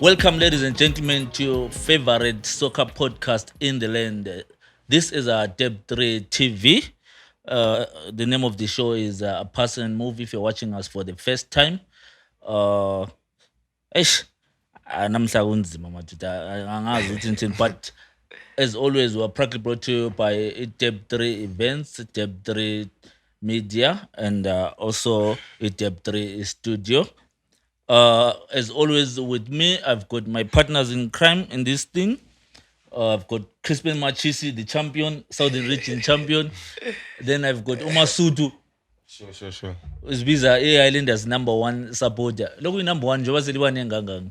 Welcome, ladies and gentlemen, to your favorite soccer podcast in the land. This is our Deb 3 TV. The name of the show is A Pass and Move if you're watching us for the first time. Eish, namhla kunzima madoda, angazi ukuthi ngithini, but as always, we are proudly brought to you by Deb 3 Events, Deb 3 Media, and also Deb 3 Studio. As always, with me, I've got my partners in crime in this thing. I've got Crispin Machisi, the champion, Southern Region champion. Then I've got Umasutu, uzibiza i-Highlanders number one supporter. Lokhu i-number one njengoba selibaningi kangaka.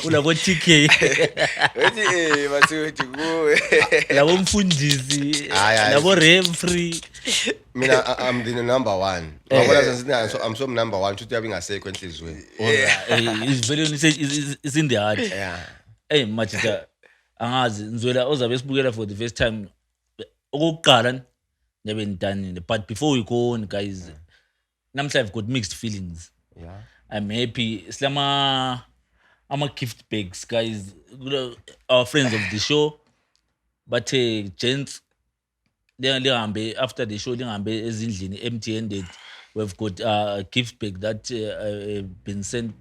Ulabo TK, Uthi basuthi kuwe. Labo mfundisi, Hayi, hayi. Labo referee. Mina I'm the number one. Wabona sengithi so I'm so number one futhi yabe ingasekho enhliziyweni. It's very it's in the heart. Hey majita, angazi nizwela ozabe esibukela for the first time. Okokuqala nyabe nidanile, but before we go on, guys, namhla I've got mixed feelings. I'm happy. Silama ama gift bags, guys. Our friends of the show bathe, "Gents, lingahambe after the show, lingahambe ezindlini empty handed. We've got a gift bag that been sent,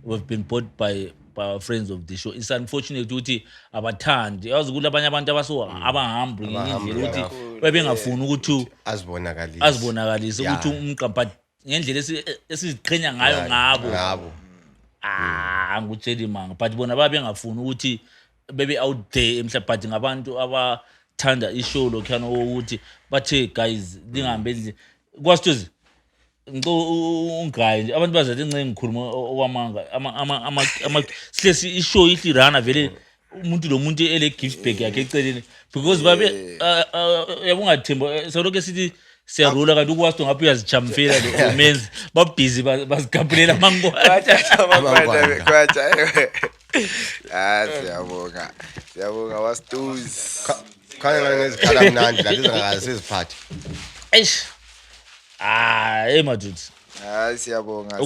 we've been bought by our friends of the show." It's unfortunate ukuthi abathandi, yazi, kulabanye abantu abaso abahambi ngenye indlela ukuthi Kakhulu, bebengafuni ukuthi azibonakalise. Azibonakalise ukuthi umqa, but ngendlela esiziqhenya ngayo ngabo. Ngabo. Ah, angikutsheli manga, but bona babengafuni ukuthi bebe out there emhlabeni, but ngabantu abathanda ishow lokhuyana ukuthi bathe, "Guys, lingahambe endlini." Kwasithozi ngicela ungigayi nje, abantu bazathi nce ngikhuluma okwamanga. Sihle ishow ihlirana vele, umuntu lo muntu ele gift bag yakhe eceleni because babe yabo ungathemba, solokhu esithi siyarula, kanti ukwasto ngapha uyazichamfela lo umenzi, babhizi bazigabhulela amangwane. Bathatha Amangwane. amangwane kwacha. Ah, siyabonga. Siyabonga wasituzi. Khanya ngane ngezikhala mnandi la zingakaze siziphathe. Eish, ah, hey madoda. Hayi, siyabonga.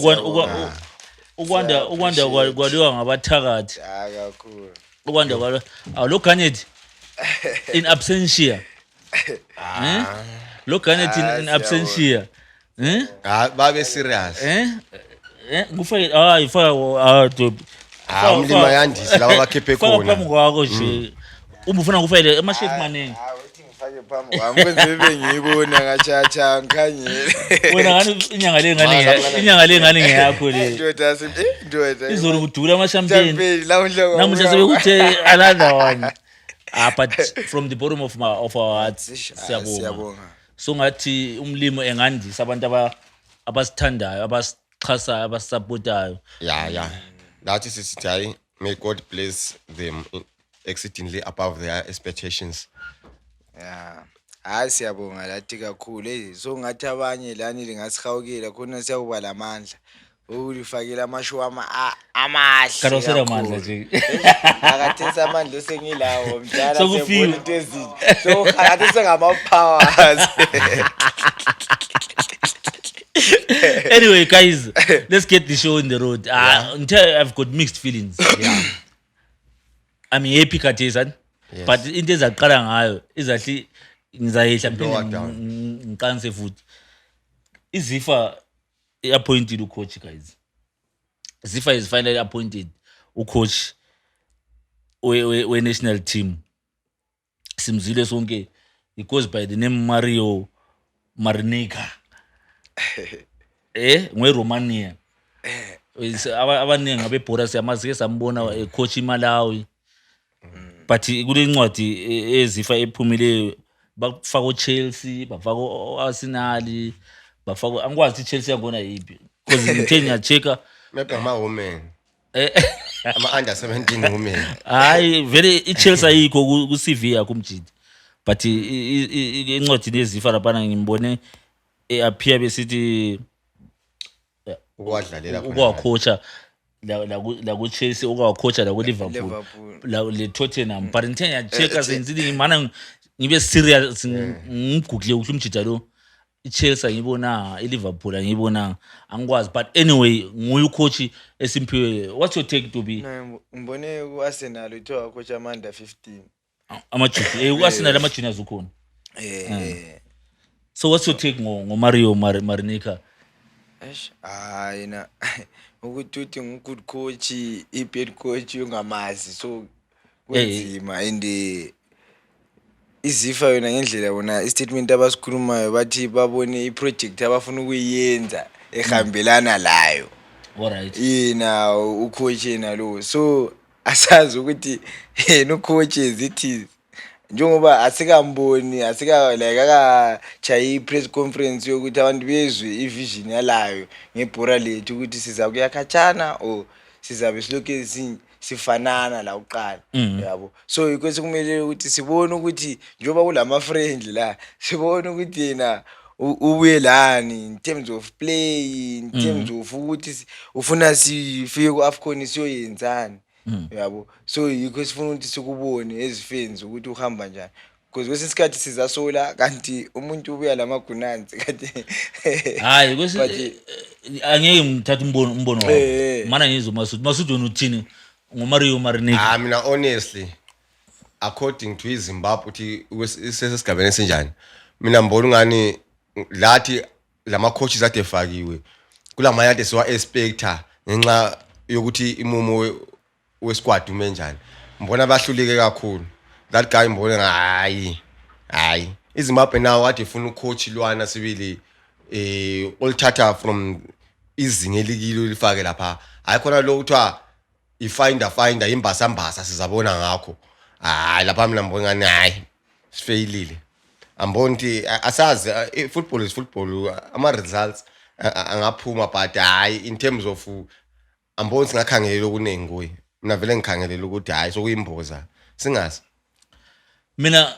Ukwanda ukwanda Siya-appreciate. kwaliwa ngabathakathi. Ah, kakhulu. Ukwanda kwalo lo Garnet in absentia, eh, lo Garnet in Ah, absentia, eh. Ah, babe serious. Eh, ngufake, ah, ifaka, ah, dope. Ah, umlima yandisi laba bakhiphe Faka khona. phambi kwakho nje uma ufuna kufayele amashefu maningi. Ah, uthi ngifake phambi kwami kwenze bebe ngiyibona ngachacha ngikhanyele. Wena ngani inyanga le ngani Mara, mara. Inyanga le ngani ngeyakho le. Ndoda ndoda. Izolo kudula ama-champagne. Champagne la unhloko. Namuhla sebekuthe another one. Ah, but from the bottom of our hearts, siyabonga. Siyabonga. So ngathi umlimo engandisa abantu abasithandayo, abasixhasayo, abasupportayo. Yeah. That is sithi hayi, may God bless them exceedingly above their expectations. Yeah. Hayi, siyabonga lathi kakhulu. Hey, so ngathi abanye lani lingasihawukela khona siyakuba lamandla. Ukulifakela amashow amahle. Kanti awusela Kakhulu. mandla nje. Akathesa amandla osengilawo mdala. Sokufika. Sengibona into ezintsha. So ngathi sengama powers. Anyway, guys, let's get the show on the road. Ah, ngithe I've got mixed feelings. I'm happy khathesi, ani? Yes. But into ezaqala ngayo izahli ngizayehla Lower ngiphinde down. ngiqanise futhi. IZIFA i-appointed ucoach, guys. ZIFA is finally appointed ucoach we-national team. Simzile sonke, he goes by the name Mario Marinica, ngwe-Romania. Abaningi abebhora siyamazi, ke sambona ecoach iMalawi, but kule ncwadi eZIFA ephumileyo bafaka o-Chelsea, bafaka o-Arsenal, bafaka, angikwazi ukuthi i-Chelsea yangona yiphi because ngithe ngiya-check-a. Maybe ama-women. Ama-under 17 women. Hayi vele, i-Chelsea ayikho ku-CV yakho umjidi, but encwadini yeZIFA laphana ngimbone e-appear besithi Ukuwadlalela khona. Ukuwacoacha la ku-Chelsea, ukuwacoacha la ku-Liverpool, Liverpool. la le Tottenham, but ngithe ngiya-check-a sengisithi ngimana ngibe serious, ngigoogle ukuthi umjida lo I-Chelsea angiyibonanga, i-Liverpool angiyibonanga, angikwazi. But anyway, nguye ucoach esimphiwe. What's your take to be? No, ngibone ku-Arsenal uthiwa coach ama-under 15. Ama-junior, ku-Arsenal ama-juniors ukhona. So what's your take ngoMario Marinica? Eish, hayi na, ukuthi uthi ngu-good coach, i-bad coach, ungamazi, so kunzima. And iZifa yona ngendlela bona i-statement abasikhulumayo, bathi babone i-project abafuna ukuyenza ehambelana layo. Yena ucoach yena lo, so asazi ukuthi yena ucoach zithi njengoba asikamboni, asika like akachayi i-press conference yokuthi abantu bezwe i-vision yalayo ngebhora lethu, ukuthi siza kuya khatshana or sizabe silokhu sifanana la kuqala, yabo. So yikho sekumele ukuthi sibone ukuthi njengoba kulama-friendly la, sibone ukuthi yena ubuye lani in terms of play, in terms of ukuthi ufuna sifike ku-AFCON siyoyenzani, yabo. So yikho sifuna ukuthi sikubone as fans ukuthi uhamba njani, because kwesinye isikhathi sizasola kanti umuntu ubuya lamagunansi kanti Hayi, angeke ngithathe umbono wakho. Mana ngizwe Masudi. Masudi, wena uthini ngoMario Marinica? Ah, mina honestly, according to iZimbabwe ukuthi isesigabeni esinjani, mina ngibona ungani lathi lama coaches ade efakiwe kulamanye ade siwa expecta ngenxa yokuthi imumo wesquad ume njani, ngibona bahluleke kakhulu. That guy ngibona hayi hayi, iZimbabwe nawo kade ifuna ucoach lwana sibili olithatha from izinga elikilo lifake lapha. Hayi khona lo kuthiwa ifinder finder, imbasambasa, sizabona ngakho. Hayi, lapha mina ngibona ngani hayi, sifeyilile. Amboni ukuthi asazi, football is football, ama results angaphuma, but hayi, in terms of amboni singakhangelela okuningi kuye. Mina vele ngikhangelela ukuthi hayi, sokuyimboza singazi. Mina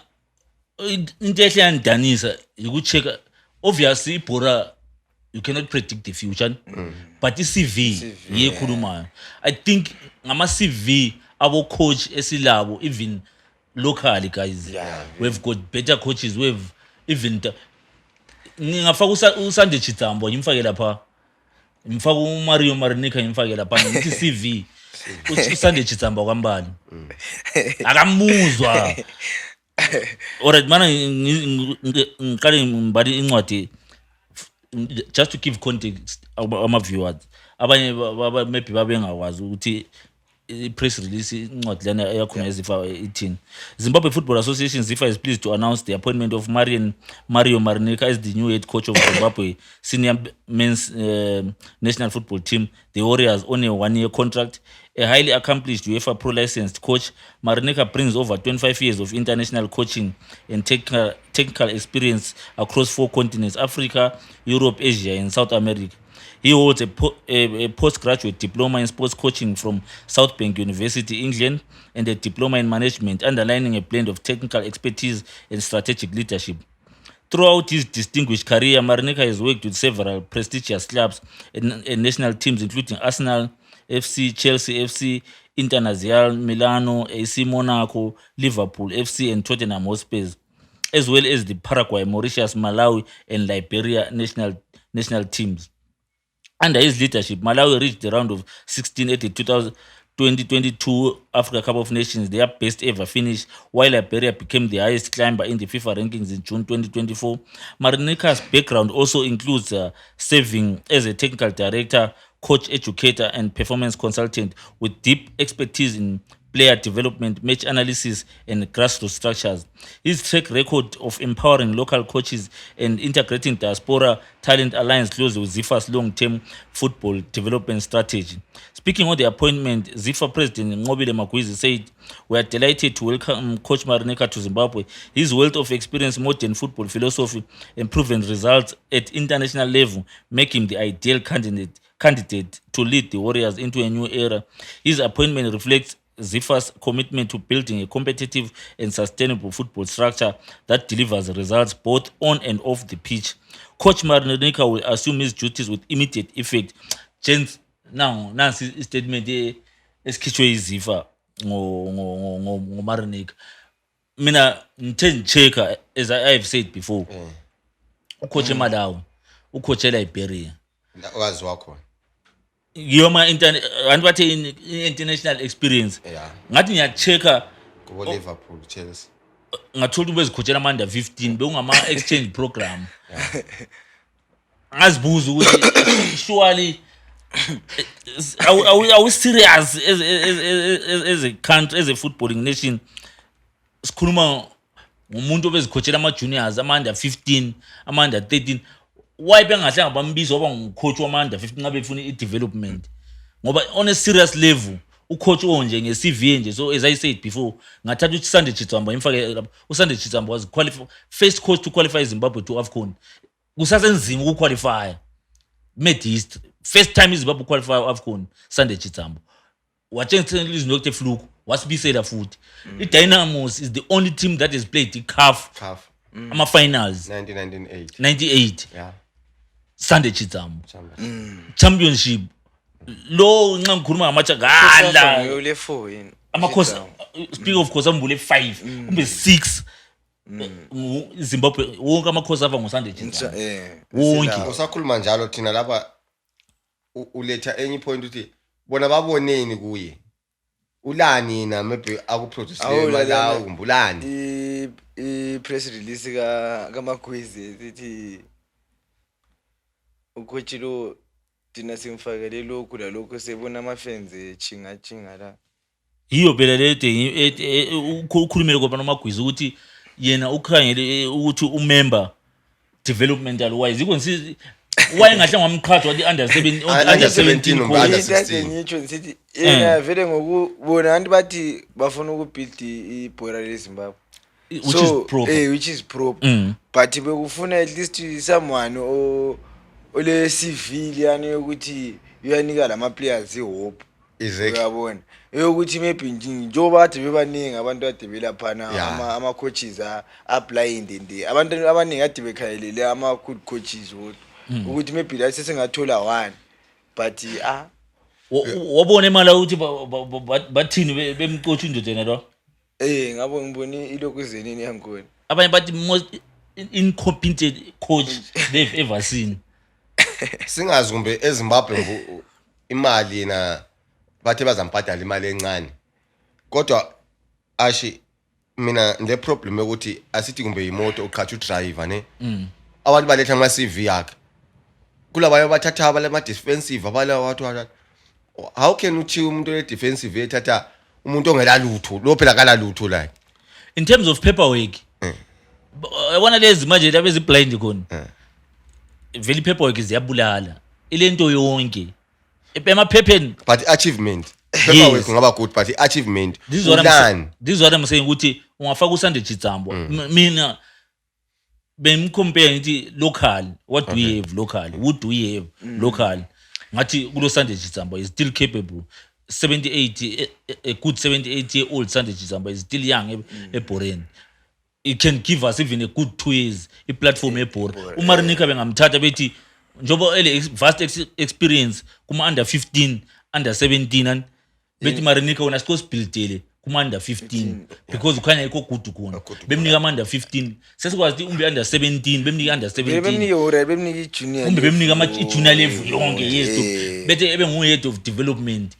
into ehle yangidanisa ukucheck, obviously ibhora you cannot predict the future, but i-CV yiyo ekhulumayo. I think ngama-CV abo coach esilabo, even locally, guys, we've got better coaches. We've even ngingafaka uSunday Chitsambo, ngimfake lapha, ngimfaka uMario Marinica, ngimfake lapha, ngithi CV uSunday Chitsamba kwambali akamuzwa. Alright, mana ngiqale ngibale incwadi just to give context ama-viewers abanye maybe babengakwazi ukuthi i-press release, incwadi lana eyakhona eZifa ithini. Zimbabwe Football Association, ZIFA, is pleased to announce the appointment of Marian Mario Marinica as the new head coach of Zimbabwe senior men's national football team, the Warriors, on a one-year contract. A highly accomplished UEFA Pro licensed coach, Marinica brings over 25 years of international coaching and technical experience across four continents: Africa, Europe, Asia, and South America. He holds a postgraduate diploma in sports coaching from South Bank University, England, and a diploma in management, underlining a blend of technical expertise and strategic leadership. Throughout his distinguished career, Marinica has worked with several prestigious clubs and national teams, including Arsenal FC, Chelsea FC, Internazionale Milano, AC Monaco, Liverpool FC, and Tottenham Hotspurs, as well as the Paraguay, Mauritius, Malawi, and Liberia national teams. Under his leadership, Malawi reached the round of 16 at the 2000 2022 Africa Cup of Nations, their best ever finish, while Liberia became the highest climber in the FIFA rankings in June 2024. Marinica's background also includes serving as a technical director, coach educator, and performance consultant with deep expertise in player development, match analysis, and grassroots structures. His track record of empowering local coaches and integrating diaspora talent aligns closely with ZIFA's long-term football development strategy. Speaking on the appointment, ZIFA President Nqobile Magwizi said, "We are delighted to welcome Coach Marinica to Zimbabwe. His wealth of experience, modern football philosophy, and proven results at international level make him the ideal candidate to lead the Warriors into a new era. His appointment reflects ZIFA's commitment to building a competitive and sustainable football structure that delivers results both on and off the pitch. Coach Marinica will assume his duties with immediate effect." Gents, now, nansi istatement esikhishwe yiZifa ngoMarinica. Mina ngithe ngichecka, as I have said before, Ucoach eMalawi, ucoach eLiberia. Waziwa khona. Yiyo ma abantu bathe international experience. Ngathi ngiya-check-a Kubo Liverpool, Chelsea. Ngathola ukuthi bezicoachela ama-under 15, bekungama-exchange program. Ngazibuza ukuthi surely are we serious as a country, as a footballing nation? Sikhuluma ngomuntu obezicoachela ama-juniors, ama-under 15, ama-under 13. Why bengahlanga bambiza waba ngucoach wama-under 15 ngabe befuna i-development? Ngoba on a serious level, ucoach onje nge-CV nje, so as I said before, ngathatha ukuthi Sunday Chitsamba imfake lapho. USunday Chitsamba was qualify, first coach to qualify Zimbabwe to AFCON. Kusasenzima ukuqualifya mid east. First time iZimbabwe qualify AFCON, Sunday Chitsamba watshengisa izinto yokuthi fluke wasibisela futhi. I-Dynamos is the only team that has played i-CAF CAF. ama-finals. 1998. 98. Sunday Chitsambo. Champions. Championship lo, nxa ngikhuluma ngamatsha gala. Ule 4 yini? Amakhosi, speak of course, ambule 5 kumbe 6 Zimbabwe wonke, amakhosi ava ngoSunday Chitsambo. Wonke. Silawo. Usakhuluma njalo, thina lapha uletha enye point ukuthi bona baboneni kuye, ulani yena maybe akuproduce Awu, Malawi lalela. Kumbe ulani? I press release ka kaMagwizi sithi ucoach lo thina simfakele lokhu lalokhu, sebona ama-fans echinga chinga la. Yiyo phela le ukhulumile ngoba noMagwizi ukuthi yena ukhangele ukuthi umember developmental wise, yikho ngisi wayengahle ngamqhathi wathi under 7, under Under 17 17 coach. under Into ade 16. ngitsho ngisithi yena vele ngokubona abantu bathi bafuna ukubuild ibhora leZimbabwe, which is proper. Which is proper. But bekufuna at least someone ole CV liyani yokuthi uyanika lama players ihope. Uyabona, eyokuthi maybe nje njengoba kade bebaningi abantu kade belaphana, ama-coaches a-blind and abantu abaningi kade bekhayelele ama-good coaches wodwa, ukuthi maybe la sesingathola one, but ah. Wabona imali ukuthi bathini bemcoach indoda yena lo? Ngabo ngibone ilokhu zenini yankhona. Abanye bathi most incompetent coach they've ever seen. Singazi kumbe eZimbabwe imali yena bathe bazambhadala imali encane, kodwa ashi mina le problem yokuthi asithi kumbe imoto uqhatsha udriver ne, abantu baletha ama CV yakhe, kulabanye bathatha abale defensive, abala wathi how can uthi umuntu ole defensive ethatha umuntu ongela lutho lo, phela kala lutho la? In terms of paperwork, yabona lezi manje laba ezi-blind khona, vele i-paperwork ziyabulala ilento yonke emaphepheni. But achievement, paperwork kungaba good, but i-achievement This is what I'm ulani? This is what I'm saying, ukuthi ungafaka uSunday Chitsambo. Mina bengimcompare ngithi local, what do we have local, who do we have local? Ngathi kulo Sunday Chitsambo is still capable. 78, a good 78-year old Sunday Chitsambo is still young ebhoreni. It can give us even a good 2 years iplatform yebhora. UMarinica bengamthatha bethi njengoba ele vast experience kuma-under 15, under 17, ani bethi Marinica wena siko sibuildele kuma-under 15 because ukhanya ikho good khona. Bemnika ama-under 15, sesikwazi ukuthi umbe under 17, bemnika under Vele 17. Bemnike ora bemnike i-junior Kumbe bemnika level. i-junior level yonke, yes. Bethe ebe ngu-head of development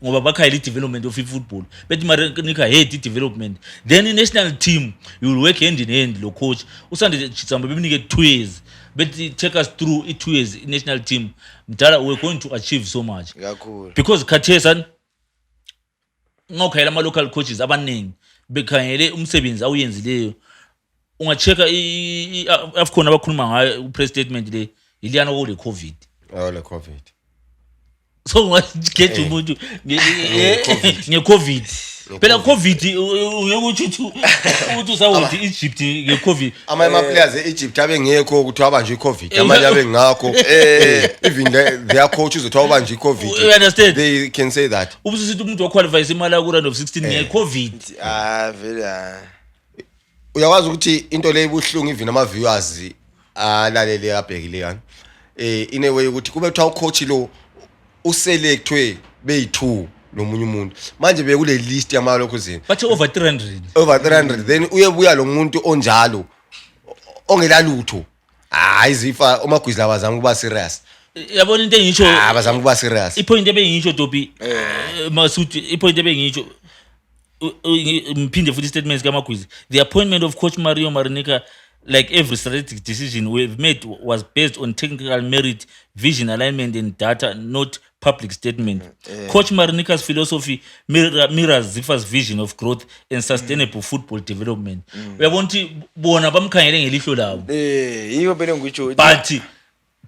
ngoba bakhayela i-development of i-football, bethi Marinica head i-development, then i-national team you will work hand in hand lo coach uSunday Chitsambo. Bemnike 2 years, bethi take us through i-2 years i-national team, mdala, we're going to achieve so much. Kakhulu. Because khathesi ani nxa ukhangela ama-local coaches abaningi bekhangele umsebenzi awuyenzileyo, unga-check-a i-AFCON abakhuluma ngayo, u-press statement le yiliyana okule COVID. Oh, le COVID. So ungageja umuntu nge-COVID phela, COVID ungeke utsho ukuthi usawuthi Egypt nge-COVID. Amanye ama-players e-Egypt abengekho kuthiwa abanjwe i-COVID, amanye abengakho, even their coach uzothiwa ubanjwe i-COVID. You understand? They can say that. Ubususithi umuntu waqualify imali ku-round of 16 nge-COVID. Ah, vele ah. Uyakwazi ukuthi into le ibuhlungu, even ama-viewers alalele abhekile yani, in a way ukuthi kube kuthiwa ucoach lo uselectwe beyi-two nomunye umuntu, manje bekule list yamalokhu Bathe over 300. Over 300, then uyebuya lo muntu onjalo ongelalutho. Hayi, Zifa uMagwizi labazama ukuba serious. Yabona into engisho? Ah, bazama ukuba serious. I-point ebengiyisho, Topi, Masuthi, i-point ebengiyisho, ngiphinde futhi statements kaMagwizi: "The appointment of Coach Mario Marinica, like every strategic decision we've made, was based on technical merit, vision alignment and data, not public statement. Coach Marinica's philosophy mirrors Zifa's vision of growth and sustainable football development." Uyabona ukuthi bona bamkhangele ngelihlo labo. Yiyo phela ngikutsho ukuthi But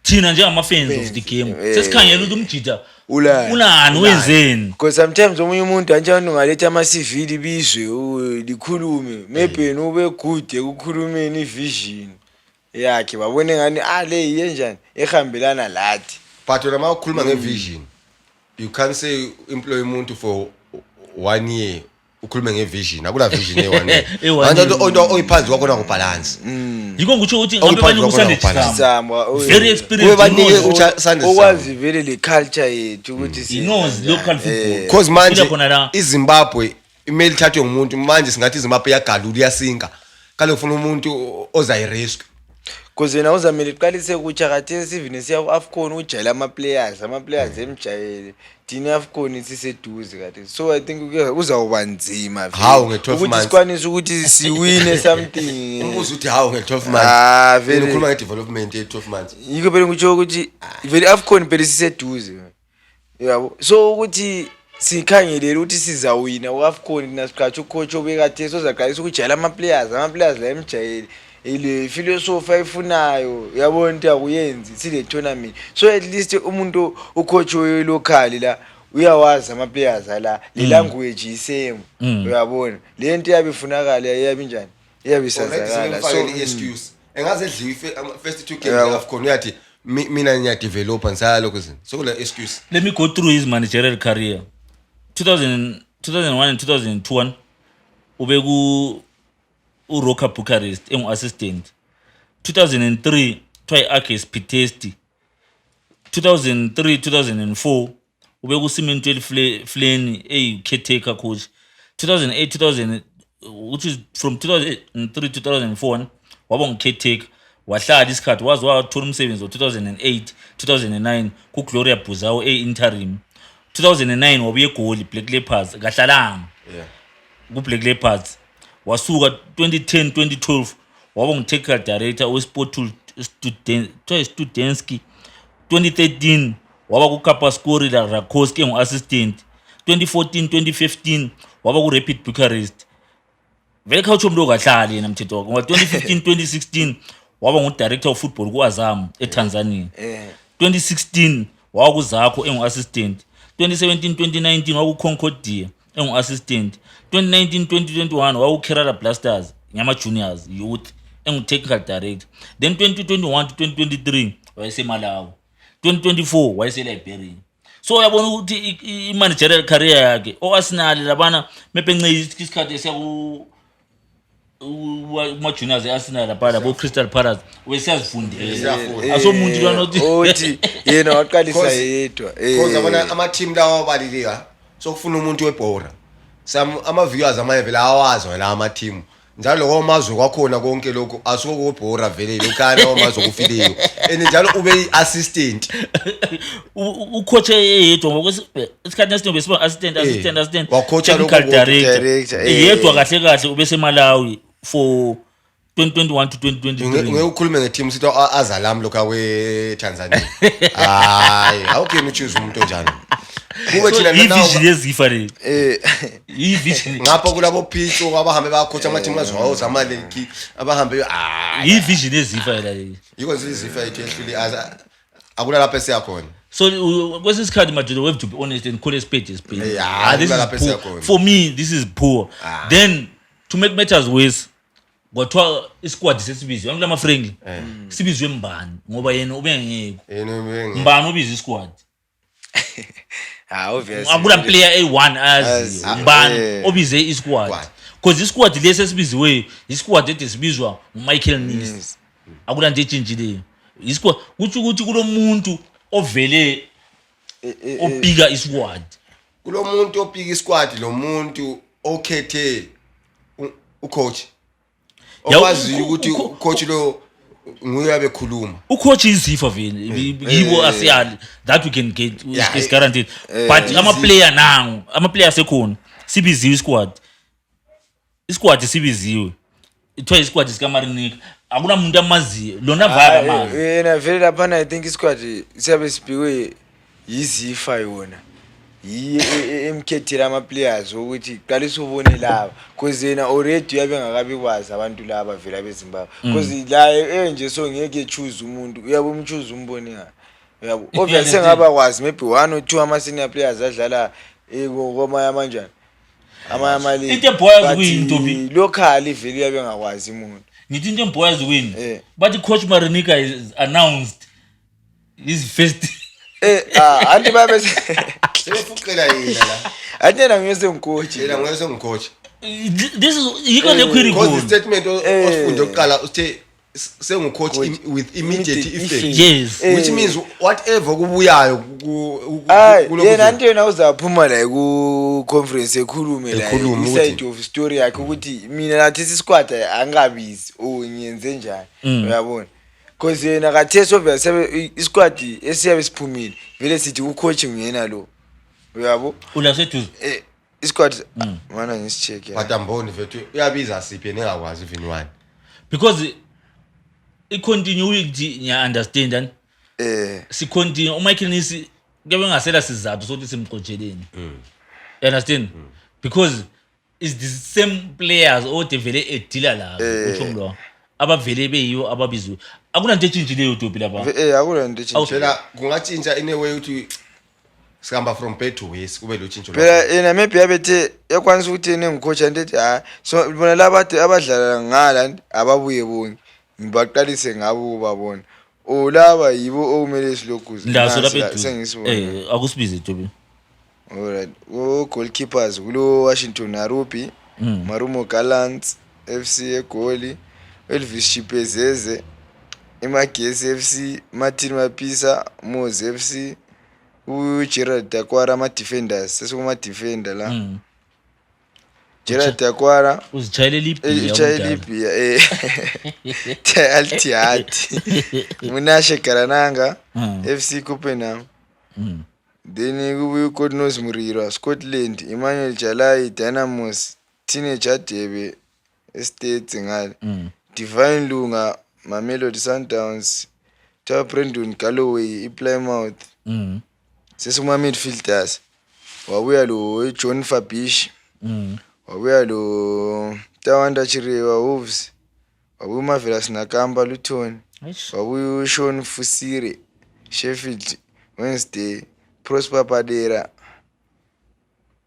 thina njengama-fans of the game sesikhangela ukuthi umjida Ulani. ulani, wenzeni. Because sometimes omunye umuntu anjani ungaletha ama-CV, libizwe likhulume, maybe yena ube good ekukhulumeni i-vision yakhe, babone ngani, ah, le iyenjani ehambelana lathi. But wena uma ukhuluma nge-vision, you can't say employ umuntu for one year, ukhulume nge-vision. Akula vision ye-one year. E-one Antu year. into oyiphansi kwakhona kubhalansi. Yikho ngitsho ukuthi ngabe Okuphansi banika kwakhona uSunday kubhalansi. Chisama. Sama, Very experienced, Kube banike he knows. Sunday. Okwazi vele le culture yethu ukuthi He knows local football. Cause manje Ufika khona la. iZimbabwe imele ithathwe ngumuntu. Manje singathi iZimbabwe iyagalula, iyasinka kale, ufuna umuntu ozayi-risk. Cause yena uzamele iqalise kutsha khathesi, even siya ku-AFCON ujayele ama-players emjayele. Thina i-AFCON siseduze khathesi, so I think kuzawuba nzima vele Hawu, nge-12 ukuthi months. sikwanise ukuthi siwine something. Umbuzo uthi hawu, nge-12 months? Ah, vele. Yena ukhuluma nge-development ye-12 months. Yikho phela ngitsho ukuthi vele i-AFCON phela siseduze, yabo, so ukuthi sikhangelele ukuthi sizawina ku-AFCON, thina siqatshe u-coach obekathesi ozaqalisa ukujayela ama-players la emjayele ile philosophy ayifunayo, yabona, into akuyenzi sile tournament. So at least umuntu u-coach we-local la uyawazi ama-players ala, le language isame, uyabona, le nto iyabe ifunakala, iyabe injani, iyabe isazakala, so i-excuse engaze edliwe first two games ye-AFCON, uyathi mina ngiyadevelopa, ngisayalokho izinto, sokule excuse. Let me go through his managerial career. 2000, 2001 and 2002 ube ku uRoca Bucharest engu-assistant. 2003 kuthiwa i-Arges Pitesti. 2003 2004 ube ku-Cimentel Fleni eyi-caretaker coach. 2008 2000, which is from 2003 to 2004, waba ngu-caretaker, wahlala isikhathi waze wathola umsebenzi ngo-2008 2009 ku-Gloria Buzau e-interim. 2009 wabuye eGoli, Black Leopards, kahlalanga ku-Black Leopards. Wasuka 2010 2012 waba ngu-technical director we-Sportul Studentski. 2013 waba ku-Kapaskori la Rakoski engu-assistant. 2014 2015 waba ku-Rapid Bucharest. Vele khawutsho umuntu ongahlali yena mthetho wakhe, ngoba 2015 2016 waba ngu-director of football ku-Azam eTanzania. 2016 waba kuZakho engu-assistant. 2017 2019 waku-Concordia engu-assistant. 2019 2021 waku-Kerala Blasters ngama-juniors youth engu-technical director. Then 2021 to 2023 wayeseMalawi, 2024 wayese-Liberia. So uyabona ukuthi i-managerial career yakhe, o-Arsenal labana mepence isikhathi esiya kuma-juniors e-Arsenal lapha labo Crystal Palace, wesiyazifundela. Siyafunda. Asomuntu lwana othi Othi yena waqalisa yedwa. Cause yabona ama-team lawa abaliliwa, sokufuna umuntu webhora. Some ama-viewers amanye vele awazi wena ama-team, njalo lokho amazwe kwakhona konke lokhu asuke kubhora vele lokhana amazwe kufileyo, and njalo ube i-assistant. U-coach eyedwa, ngoba isikhathi esiningi besiba assistant, assistant, assistant, Wacoacha technical lokho kodwa. director. Director, Yedwa kahle kahle ubeseMalawi for 2021 to 2023. Ngeke ukhulume nge-team sithi azalami lokhu akwe-Tanzania. Hayi, how can you choose umuntu onjalo kube So thina i-vision yeZifa le, i-vision. Ngapha kulabo Pitso abahambe bayacoacha ama-team azwayo zamaleki abahambe, hayi. I-vision yeZifa la le. Yikho nje iZifa yethu yehlule, akula lapho esiyakhona. So kwesinye isikhathi, madoda, we have to be honest and call a spade a spade. Yeah, Ah, this akula is lapho poor. esiyakhona. For me this is poor. Then to make matters worse, kwathiwa i-squad sesibizwe kulama friendly, sibizwe mbani, ngoba yena ubengekho. Yena Mbani obiza i-squad? Ah, obviously. Akula player eyi-one ayaziyo. Azi, Mbani obize i-squad? Squad. Because i-squad lesi esibiziweyo, i-squad ede sibizwa nguMichael Nees, akula nto etshintshileyo. I-squad kutsho ukuthi kulo muntu ovele opika i-squad. Kulo muntu opika i-squad, lo muntu okhethe u-coach okwaziyo ukuthi u-coach lo Nguye abekhuluma. Ucoach iZIFA vele, yibo asiyali that we can get is guaranteed, but ama-player nangu, ama-player asekhona, sibiziwe isquad, isquad sibiziwe, ithiwa isquad sikaMarinica, akunamuntu amaziyo lona vaya amazi. Yena vele laphana, I think isquad siyabe sibhikwe yiZIFA yona, yiye emkhethela ama-players ukuthi qalisa ubone laba, cause yena already uyabe engakabi kwazi abantu laba vele abeZimbabwe, cause la enje so ngeke choose umuntu, uyabe umchoose umbone ngani, uyabo? Obviously sengaba kwazi maybe one or two ama-senior players adlala kwamanye amanjani, amanye ama-league. Into ebhoya But kuyini, Toby? Locally vele uyabe engakwazi umuntu. Ngithi into embhoya ziwini, bathi coach Marinica is announced his first Ah, anti babe Sebefuqela yena la. Anti yena nguye sengicoach. Yena nguye sengicoach. This is yikho le query Because the khona. statement osifunde kuqala uthe sengucoach with immediate Immediate effect. effect. Which means whatever kubuyayo Hayi, kulokhu yena anti yena uzaphuma la ku-conference ekhulume la Ekhulume i-side of story yakhe ukuthi mina nathi isisquad angabizi or ngiyenze njani, uyabona? Cause yena kathesi obvious isquad esiyabe siphumile vele sithi ucoach nguyena lo, uyabo? Ulaseduze. Isquad mana ngisicheck. But amboni vethu uyabiza siphi yena engakwazi even one. Because i-continuity ngiya-understand ani sicontinue uMichael Nees, kuyabe kungasela sizathu sokuthi simxotsheleni, you understand? Because it's the same players ode vele edila labo, utsho lo abavele beyiwo ababiziwe, akunanto etshintshileyo, Topi, lapha. Akula nto etshintshileyo. Phela kungatshintsha in a way ukuthi sihamba from bad to worse, kube lo tshintsho. Phela yena maybe yabethe yakwanisa ukuthi yena engicoach anti ethi hayi, so bona laba ade abadlala ngala ababuye bonke, ngibaqalise ngabo ubabona o laba yibo okumele silokhuze. Ndaso lapha eduze. Sengisibona. Akusibize, Topi. Alright, o goalkeepers kulo Washington Arubi, Marumo Gallants FC eGoli, Elvis Chipezeze, iMagesi FC, Martin Mapisa, Moz FC, uGerald Takwara, ama defenders, sesikuma defender la. Gerald Takwara. Uzitshayele ibhiya. Utshayela ibhiya Al-Ittihad. Munashe Garananga, FC Copenhagen. Then kubuye uGodnos Muriro, Scotland, Emmanuel Jalai, Dynamos, Teenage Hadebe, Estates ngale. Divine Lunga, Mamelodi Sundowns, Twa Brandon Galloway, iPlymouth. Sesikuma midfielders. Wabuya lo John Fabish. Wabuya lo Tawanda Chirewa, Wolves. Wabuya uMarvelous Nakamba, Luton. Eish. Wabuya uSean Fusire, Sheffield Wednesday, Prosper Padera.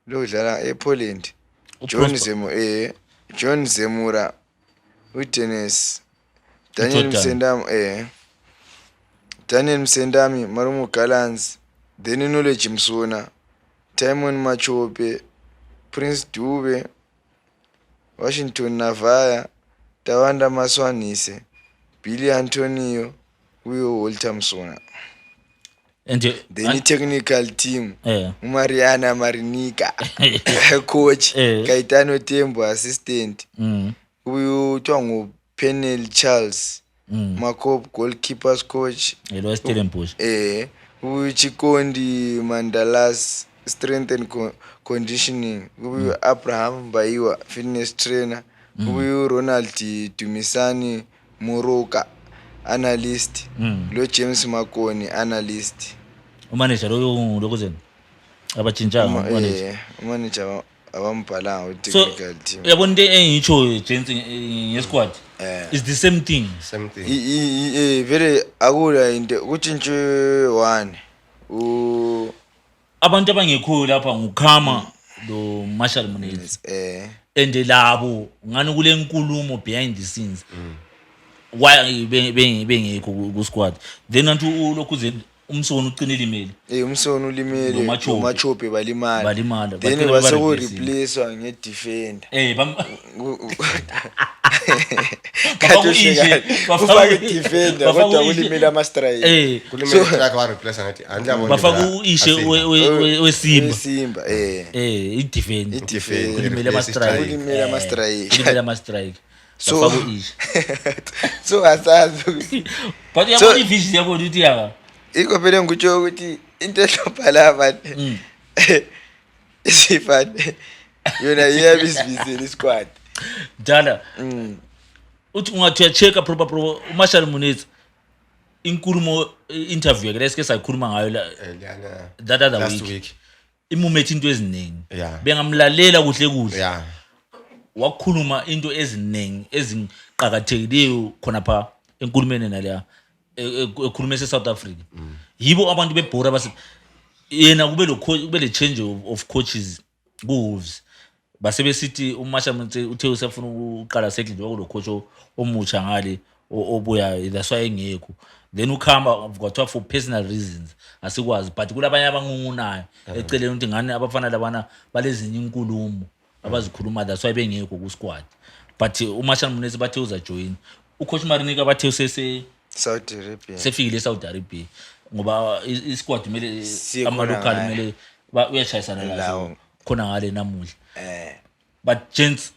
Lo dlala ePoland. John uProsper. Zemo John Zemura, uDennis Daniel uJordan. Msendami, Daniel Msendami, Marumo Gallants, then Knowledge Msona, Timon Machope, Prince Dube, Washington Navaya, Tawanda Maswanise, Billy Antonio, uyo Walter Msona. And Then i-technical team, uMariana Marinica coach, Kaitano Tembo assistant, uyo kuthiwa nguPenel Charles Makop, goalkeepers coach. Lo Stellenbosch. Uchikondi Mandalas, strength and conditioning, kubuye Abraham Mbayiwa, fitness trainer, kubuye Ronald Dumisani Moroka, analyst, lo James Makoni, analyst. Umanager loyo lokuzeni abatshintshanga umanager. Umanager abambhalanga So u-technical team. uyabona into engiyitsho, gents, ngesquad is the same thing. Same thing. Vele akula into kutshintshwe one u Abantu abangekhoyo lapha nguKhama lo Marshall Munetsi and labo ngani kule nkulumo behind the scenes why bengekho ku squad, then antu ulokhu uMsoni uqine limele. UMsoni ulimele. NoMachope. NoMachope balimala. Balimala, then bagcina base beba-replace. Kureplacewa nge-defender. Bafaka u-Ishe, Ufake i-defender bafaka kodwa u-Ishe. kulimele ama-strike. Kulimele track wa replace ngathi andiyabona. Bafaka u-Ishe weSimba. Simba. I-defender. I-defender. Kulimele ama-strike. Kulimele ama-strike. Kulimele ama-strike. So Bafaka u-Isha. So asazi ukuthi But uyabona i-vision yabona ukuthi yaka. Ikho phela ngikutsho ukuthi into ehlupha la isifane yona iyabe isibizele isquad. Mdala. Uthi ungathi uya-check-a proper proper uMarshall Munetsi inkulumo interview yakhe lesike sayikhuluma ngayo la Liyana that other last week. week. Imumethe into eziningi. Bengamlalela kuhle kuhle. Wakhuluma into eziningi eziqhakathekileyo khona pha enkulumeni naleya ekhuluma ese-South Africa. Yibo abantu bebhora base yena kube lo kube le change of coaches ku-Wolves. Base besithi uMarshall Munetsi uthe usafuna ukuqala settle njengoba kulo coach omutsha ngale obuyayo, that's why engekho. Then ukhamba kwathiwa for personal reasons asikwazi, but kulabanye abangungunayo eceleni ukuthi ngani abafana labana balezinye inkulumo abazikhuluma, that's why bengekho ku-squad. But uMarshall Munetsi bathe uzajoyina. Ucoach Marinica bathe usese Saudi Arabia. Sefikile eSaudi Arabia ngoba isquad kumele Siye khona ama-local ngale. Kumele uyashayisana lazo Lawo. Khona ngale namuhla. But gents,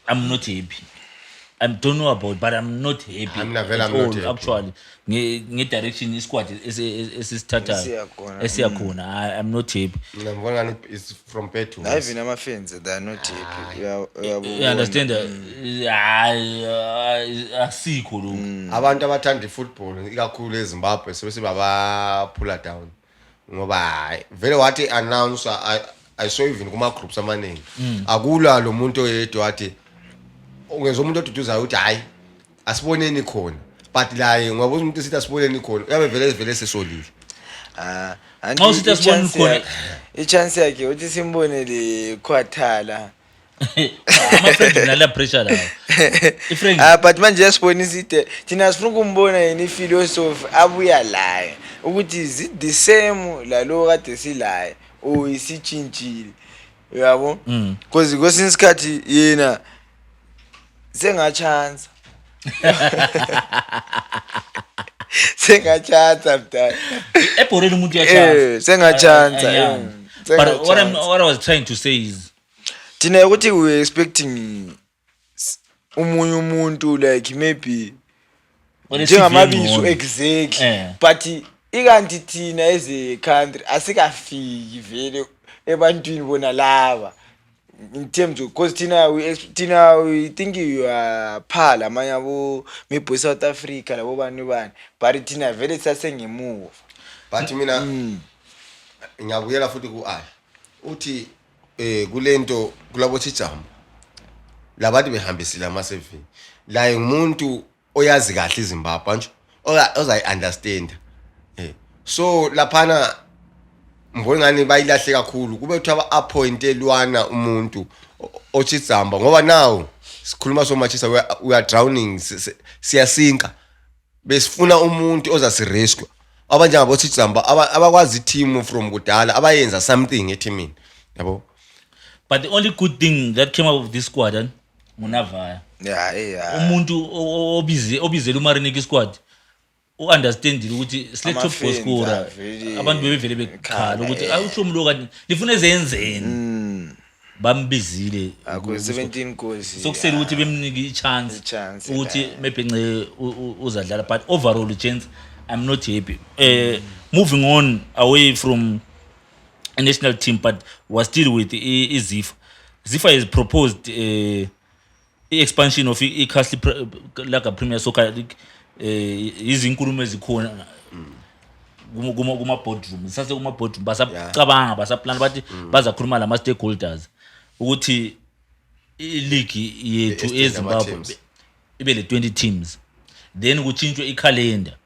I'm not happy. I don't know about, but I'm not happy Mina vele at I'm not all, happy. actually nge-direction isquad esisithathayo Esiya khona. Esiya khona. I'm not happy. Mina ngibona ngani is from bad to Na worse. even ama-fans, they are not happy. Uyabona. You understand? Hayi, asikho lokhu. Abantu abathanda i-football ikakhulu eZimbabwe sebesebabaphula down ngoba hayi, vele wathi announce I saw even kuma groups amaningi akula lo muntu oyedwa wathi ungezwa umuntu oduduzayo ukuthi hayi asiboneni khona, but laye ngoba umuntu esithi asiboneni khona uyabe vele vele sesolile. Ah, Nxa usithi asiboneni khona- i-chance yakhe uthi simbone le khwathala. Ama-friend nala pressure lawo i-friend. Ah, but manje yasibonisa ide thina sifuna ukumbona yena iphilosophy abuya layo ukuthi is it the same lalo kade silaye or isitshintshile, uyabo? Because kwesinye isikhathi yena sengachansa mntana. Ebholeni umuntu uyachance. Sengachansa, But what I'm, sengachansa. what I was trying to say is Thina ukuthi we were expecting omunye umuntu like maybe njengamabizo ngcono. exactly. But ikanti thina as a country asikafiki vele ebantwini bona laba in terms of, because thina we think you are pha lamanye abo maybe South Africa labo bani bani, but thina vele sasengemuva. But mina ngiyabuyela futhi ku-I uthi kulento kulabo Chijambo labantu behambisile ama-CV la ngumuntu oyazi kahle iZimbabwe nje ozayi-understand so laphana ngibona ngani bayilahle kakhulu kube kuthiwa ba-appointelwana umuntu oChitsamba ngoba now sikhuluma so much we are drowning, siyasinka, besifuna umuntu ozasirescue abanjengabo Chitsamba abakwazi i-team from kudala abayenza something eteamini, yabo. But the only good thing that came out of this squad, nguNavaya. Umuntu obizele uMarinica squad u-understandile ukuthi sile top goal Ama-fans scorer. Avele Abantu bebevele bekhala ekhala, ukuthi awusho lo kanti lifuna ezenzeni, bambizile. Akho 17 goals. Sokusele ukuthi bemnike i-chance I-chance, ukuthi maybe nce uzadlala, but overall, gents, I'm not happy. Moving on away from a national team, but was still with iZifa. Zifa has proposed i-expansion of i-Castle Lager Premier Soccer League. Izinkulumo ezikhona kuma boardroom, sase kuma boardroom basacabanga, basaplana, bathi bazakhuluma lama stakeholders ukuthi i-league yethu I-extend eZimbabwe ama-teams. Ibe le 20 teams, then kuchintshwe ikhalenda,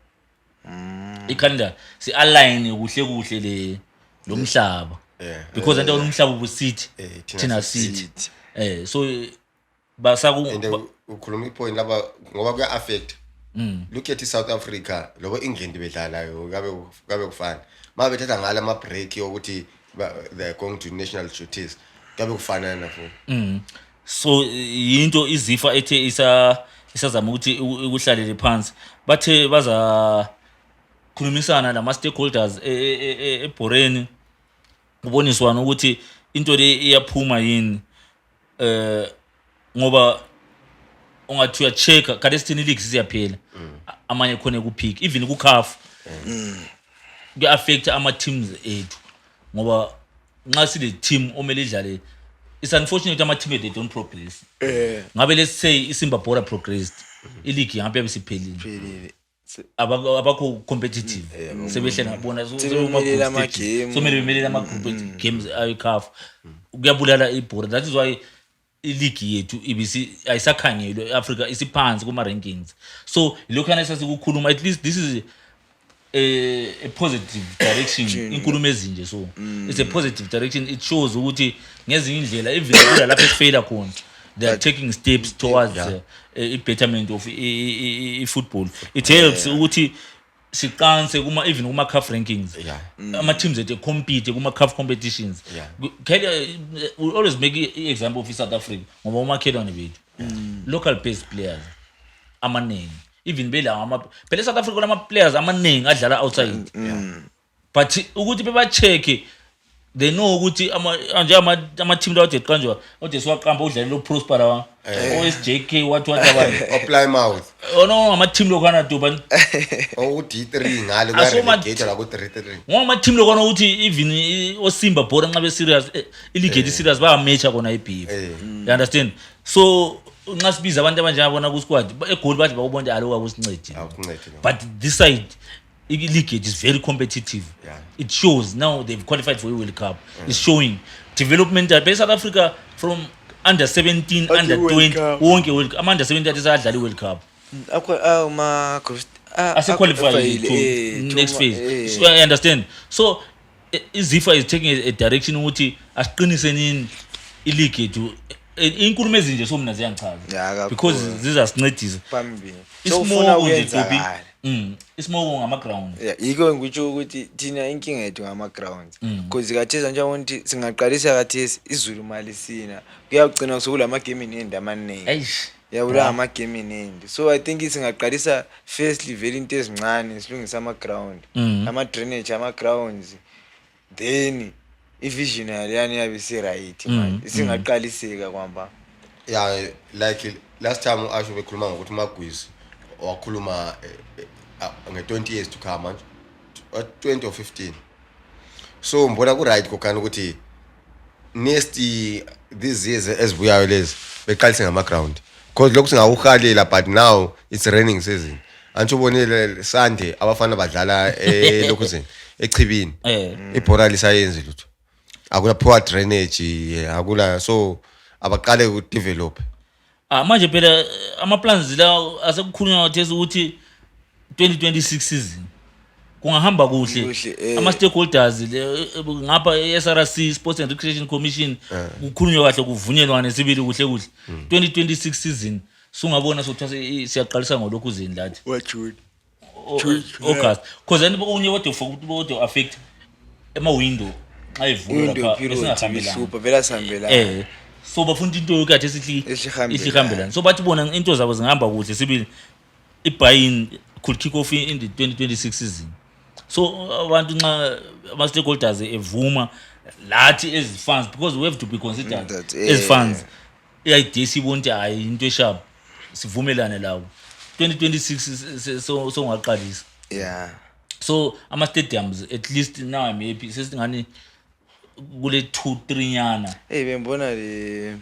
ikhalenda si-align kuhle kuhle le lo mhlaba because anto umhlaba ubusithi Thina thina sithi. sithi so basaku And ukhuluma ipoint laba ngoba kuya affect. Look at iSouth Africa lobo England bedlalayo kabe kufana ma bethatha ngala ama break yokuthi they are going to national duties, kabe kufanana futhi. So yinto iZifa ethe isa isazama ukuthi ikuhlalele phansi, bathe baza khulumisana lama stakeholders ebhoreni kuboniswana ukuthi into le iyaphuma yini ngoba Ungathi uya-check-a khathesi, thina i-league siyaphela, amanye khona ku-peak, even ku-CAF kuya-affect ama-teams ethu, ngoba nxa sile team omele idlale, it's unfortunate ama-team they don't progress. Ngabe, let's say, iSimba Bhora progressed, i-league ngabe yabe siphelile. Phelile. Abakho competitive, sebehlela bona. Sebemelela ama-game. Somele bemelele ama-group games ayi-CAF, kuyabulala ibhora. That is why iligi yethu ibisi ayisakhangelwe, i-Africa isiphansi kuma-rankings. So lokhana esasikukhuluma, at least this is a positive direction, inkulumo ezinje. So it's a positive direction. It shows ukuthi ngezinye indlela, even kula lapho esifeyila khona, they are taking steps towards i-betterment of i-football. It helps ukuthi siqanse kuma, even kuma CAF rankings, ama-teams ethu compete kuma-CAF competitions. We always make i-example of i-South Africa ngoba umakhelwane bethu, local based players amaningi, even belawo phela e-South Africa kulama-players amaningi adlala outside, but ukuthi beba-check, they know ukuthi nje ama-team lawa ade eqanjwa, ade siwaqamba, udlalela uProsper lawa, o-SJK, wathi wathi abanye. OPlymouth. Oh no, ama-team lokhwana duba. Oku-D3 ngale, kuya-relegate la ku-3-3. Ngoba ama-team lokhwana ukuthi even oSimba Bhora nxa be-serious, iligi yethu i-serious, bayamecha kona i-beef. You understand? So nxa sibiza abantu abanjengabona ku-squad eGoli, bathi bakubona ukuthi aloku akusincedi. Akuncedi, no. But this side, i-league yethu is very competitive. It shows now they've qualified for i-World Cup. It's showing development be South Africa from under 17, Athi under World 20 Cup. wonke World, ama-under 17 athi sadlala i-World Cup. Akho ama group Ase-qualify to next phase. So I understand, so iZIFA is taking a direction ukuthi asiqinise nini i-league yethu. Inkulumo ezinje so mina ziyangichaza Ya, kakhulu. because zizasincedisa. Phambili sofuna Isimoko nje, Tobi. ukuyenzakala. Isimoko ngama-ground. Yeah, yikho ngikutsho ukuthi thina inkinga yethu ngama-grounds, because kathesi njengoba ukuthi singaqalisa kathesi, izulu malisina, kuyagcina sokulama-game in hand amaningi. Eish. Yabula ama-game in hand. So I think singaqalisa firstly vele into ezincane, silungise ama-ground, ama-drainage, ama-grounds, then i-vision yaleyani iyabe isi-right manje, isingaqaliseka kwamba. Yeah, like last time asho bekhuluma ngokuthi uMagwizi wakhuluma nge-20 years to come manje, 20 or 15. So ngibona ku-right kokhani ukuthi next these years ezibuyayo lezi beqalise ngama-ground, because lokhu singakuhalela, but now it's raining season. Antshi ubonile Sunday abafana badlala elokhuzeni, echibini. Ibhora lisayenzi lutho, akula poor drainage, akula, so abaqale ukudevelop. Ah, manje phela ama-plans la asekukhulunywa kathesi ukuthi 2026 season kungahamba kuhle, Kuhle, ama-stakeholders ngapha e-SRC, Sports and Recreation Commission, kukhulunywe kahle, kuvunyelwane sibili kuhle kuhle, 2026 season sungabona sokuthiwa siyaqalisa ngolokhu zini lathi Wajune. August, because then okunye kodwa affect ema-window xa ivulwa Window lapha period. besingahambelani. Ihlupha vele, asihambelani. So bafuna into yokathi esihle. Ehlihambelana. Ihlihambelana. So bathi bona into zabo zingahamba kuhle sibili, i-buy-in could kick off in the 2026 season. So abantu nxa ama-stakeholders evuma, lathi as fans, because we have to be considered That, as fans, i-idea siyibona ukuthi hayi, into e-sharp, sivumelane lawo, 2026 so songaqalisa. So ama-stadiums, at least now I'm happy, sesingani kule 2 3 nyana. Hey, bengibona le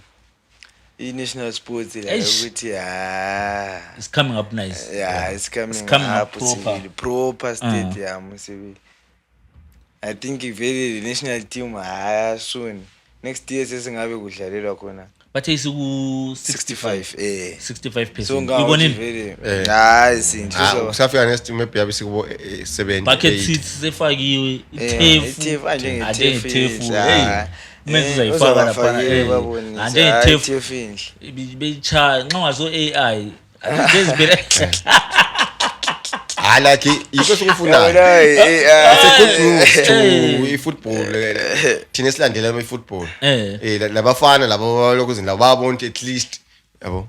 i-national sports la Eish. ukuthi ha. It's coming up nice. Yeah, it's coming, It's coming up up proper. sibili, proper stadium sibili. I think vele the national team haya, soon next year sesingabe kudlalelwa khona. Bathe isiku 65. 65, eh. 65. So Uyibonile? vele hayi sinhle. Ah, kusafika next maybe yabe sikubo 70. Bucket 80. seats sefakiwe. Iturf, iturf. anjenge-turf. Anjenge-turf, hey, umenzi uzayifaka laphana, anjenge-turf. Anjenge-turf inhle. Beyitshaya nxa ungaso AI lezi phela. Hayi, like yikho esikufunayo. Yabona, It's a good news to Eh. i-football, thina esilandela i-football. Eh. Labafana labo lokuzini labo babona ukuthi at least yabo.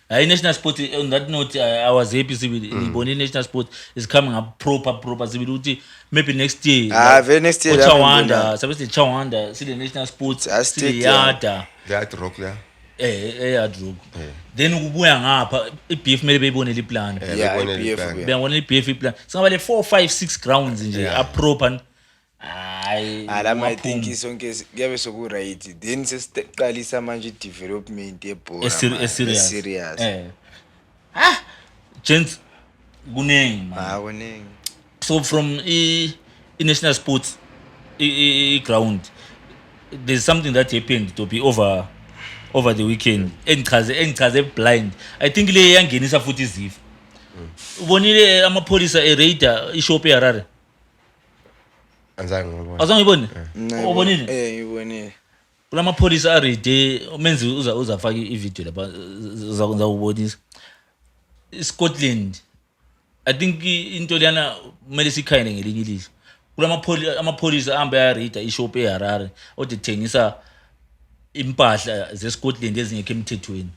Hayi, national sport, on that note, I was happy sibili ngibone i-national sport is coming up proper proper sibili, ukuthi maybe next year. Ah, vele next year lapho Chawanda ngibona. sabe sile Chawanda, sile national sports, Ah, sile stadium. Yada. Leya rock leya. Ehard Rock, then ukubuya ngapha i-BF kumele beyibonele iplan. Yeah, bebonele i-BF iplan. kuya. Beyabona i-BF iplan, singaba le 4 5 6 grounds nje aproper, hayi. Alama, I think ungaphuma. sonke kuyabe soku-right, then sesiqalisa manje i-development yebhola manje, Eserious. e-serious. Ah, gents, kuningi, man. Ah, kuningi. So from i-national sports i-ground, there's something that happened to be over the weekend engichaze blind. I think le yangenisa futhi izifo. Ubonile amapholisa eraida ishop eHarare? Anzange ngibone. Azange uyibone? Mina Ubonile? Eh, ngibonile. Kulamapholisa arede menzi uzafaka ivideo lapha, uzakubonisa iScotland. I think into leyana kumele sikhayele ngelinye ilizwe. Amapholisa ahambe ayarida ishop eHarare ode thengisa impahla zeScotland ezingekho emthethweni.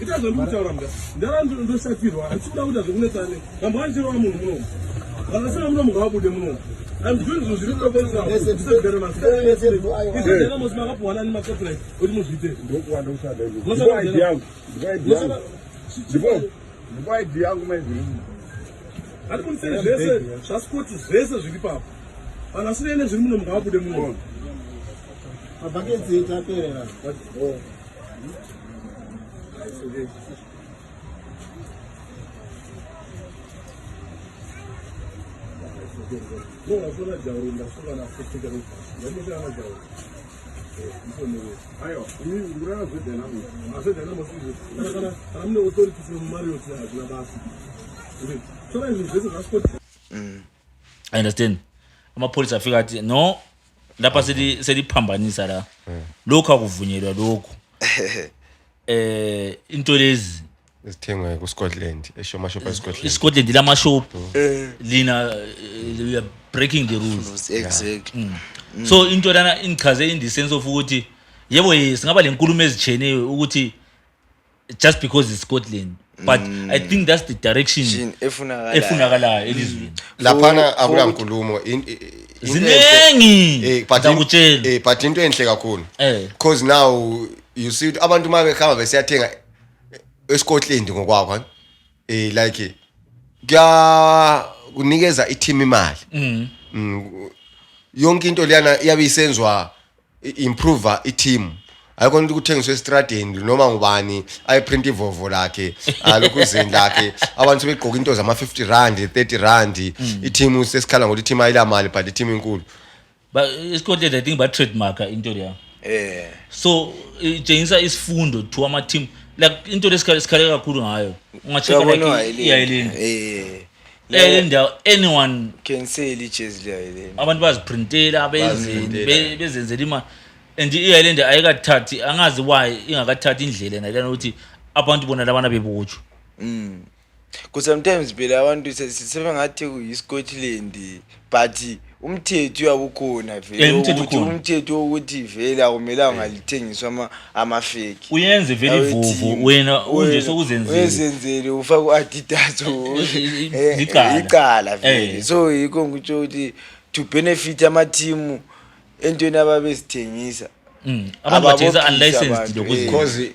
Ita zvandikutaura muda ndara ndoshatirwa, handisi kuda kuita zvekunetsane. Ngamba ndichirova munhu munomu, kana sina munomu ngavabude munomu. I'm doing zvinhu zviri professional. Makapuhwa nani macopyright kuti muzviite? Ndokuwanda kushanda izvo. Munoshanda Ndipo ID yangu. Ndipo ID yangu. Ndipo ID yangu maizviri. Handikunisei zvese zvaScott, zvese zviri papo. Vanhu vasina ine zviri munomu ngavabude munomu. Mabhaketsi etu aperera. Ndongafona jauro, ndafunga nafutika ndamushana jauro. Aiwa, ini ngurana zvedynamic. Azvedynamos izvo, kana mune authority from Marriott, hazvina basa. Tora izvo zvese zvaScott. I understand. Amapholisa afika athi no, lapha seliphambanisa la, lokhu akuvunyelwa lokhu, into lezi Ezithengwe kuScotland, eshomashop eScotland. iScotland lamashop lina, you are breaking the rules. Exactly. So into lana ingichaze in the sense of ukuthi yebo ye singaba le nkulumo ezitsheneyo ukuthi just because it's Scotland, but I think that's the direction Shin efunakalayo. Efunakalayo elizweni. Laphana akula nkulumo. Into Ziningi. But Ngiyakutshela. But into enhle kakhulu. Because now you see ukuthi abantu uma behamba besiyathenga eScotland ngokwakho, like kuya kunikeza i-team imali. Yonke into leyana iyabe isenzwa improve i-team. Ayikho into ukuthengiswa estradeni noma ngubani ayiprint ivovo lakhe, alokhu izini lakhe, abantu sebegqoka into zama 50 rand, 30 rand. I-team sesikhala ngokuthi i-team ayilamali, but i-team inkulu. But iScotland, I think ba trademarka into leya. So itshengisa isifundo to ama team, like into lesikhale sikhale kakhulu ngayo, ungachecka Uyabona like i-Ireland. i-Ireland. I-Ireland, anyone Can sell ijezi le-Ireland. Abantu baziprintela, benzeni, Baziprintela. bezenzela imali, and i-Ireland ayikathathi, angazi why ingakathathi indlela nalena ukuthi abantu bona labana bebotshwa. Because sometimes phela abantu sebengathi kuyi-Scotland, but umthetho uyabe ukhona vele. Umthetho Ukuthi ukhona. umthetho wokuthi vele akumelanga lithengiswe amafake. Uyenze vele ivovo wena unje sokuzenzele. Uyezenzele, ufake u-Adidas. Icala. Icala vele. So yikho ngitsho ukuthi to benefit amathimu entweni ababezithengisa. Abantu bathengisa Ababophisa unlicensed abantu, lokhu. Because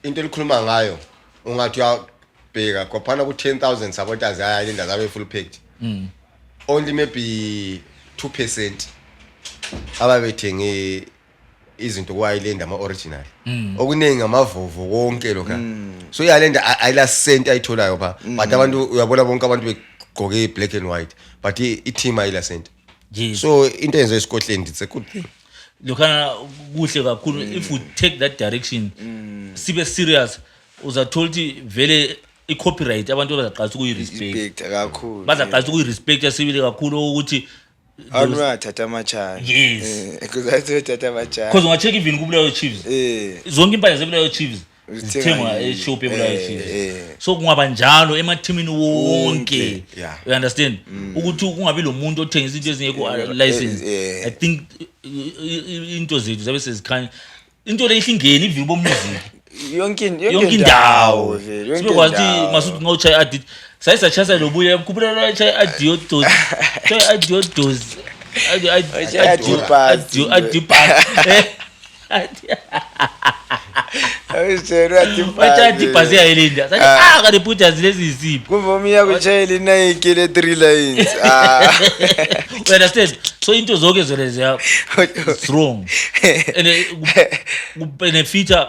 into elikhuluma ngayo, ungathi uyabheka kwaphana ku-10,000 supporters ayalinda zabe full packed, only maybe 2% ababethenge izinto kwayilinda ama-original, okuningi amavovo konke lokho. So iyalinda ayila cent ayitholayo pha, but abantu uyabona bonke abantu begqoke i-black and white, but i-team ayila cent. So into eyenziwe eScotland, it's a good thing. Lokhana kuhle kakhulu. If we take that direction, sibe serious, uzathola ukuthi vele i-copyright abantu bazaqalisa ukuyi-respect. Respect kakhulu. Bazaqalisa ukuyi-respecta sibili kakhulu ukuthi Abantu bangathatha ama-chance. Yes. Because athi bethatha ama-chance. Because unga-check even kuBulawayo Chiefs, zonke impahla zeBulawayo Chiefs Zithengwa zithengwa yini? eshop eBulawayo Chiefs. So kungaba njalo emathimini wonke. Wonke. You understand ukuthi kungabi lo muntu othengisa into ezingekho license. I think into zethu zabe sezikhanya, into le ihle ingeni ivile bomusic. Yonke yonke indawo. Vele, yonke Sibekwazi ukuthi indawo. masuthi ngawuchaya Adidas, saye sachasa lobuya khuphula, chaya adios, chaya adios. Adibhasi. Wachaya dibhasi yayilinda. Sathi ah kanti bhuti lezi yisiphi? Kumbe omunye akutshayela iNike le-three lines. Ah. You understand? So into zonke zona ziya it's wrong. And kubenefita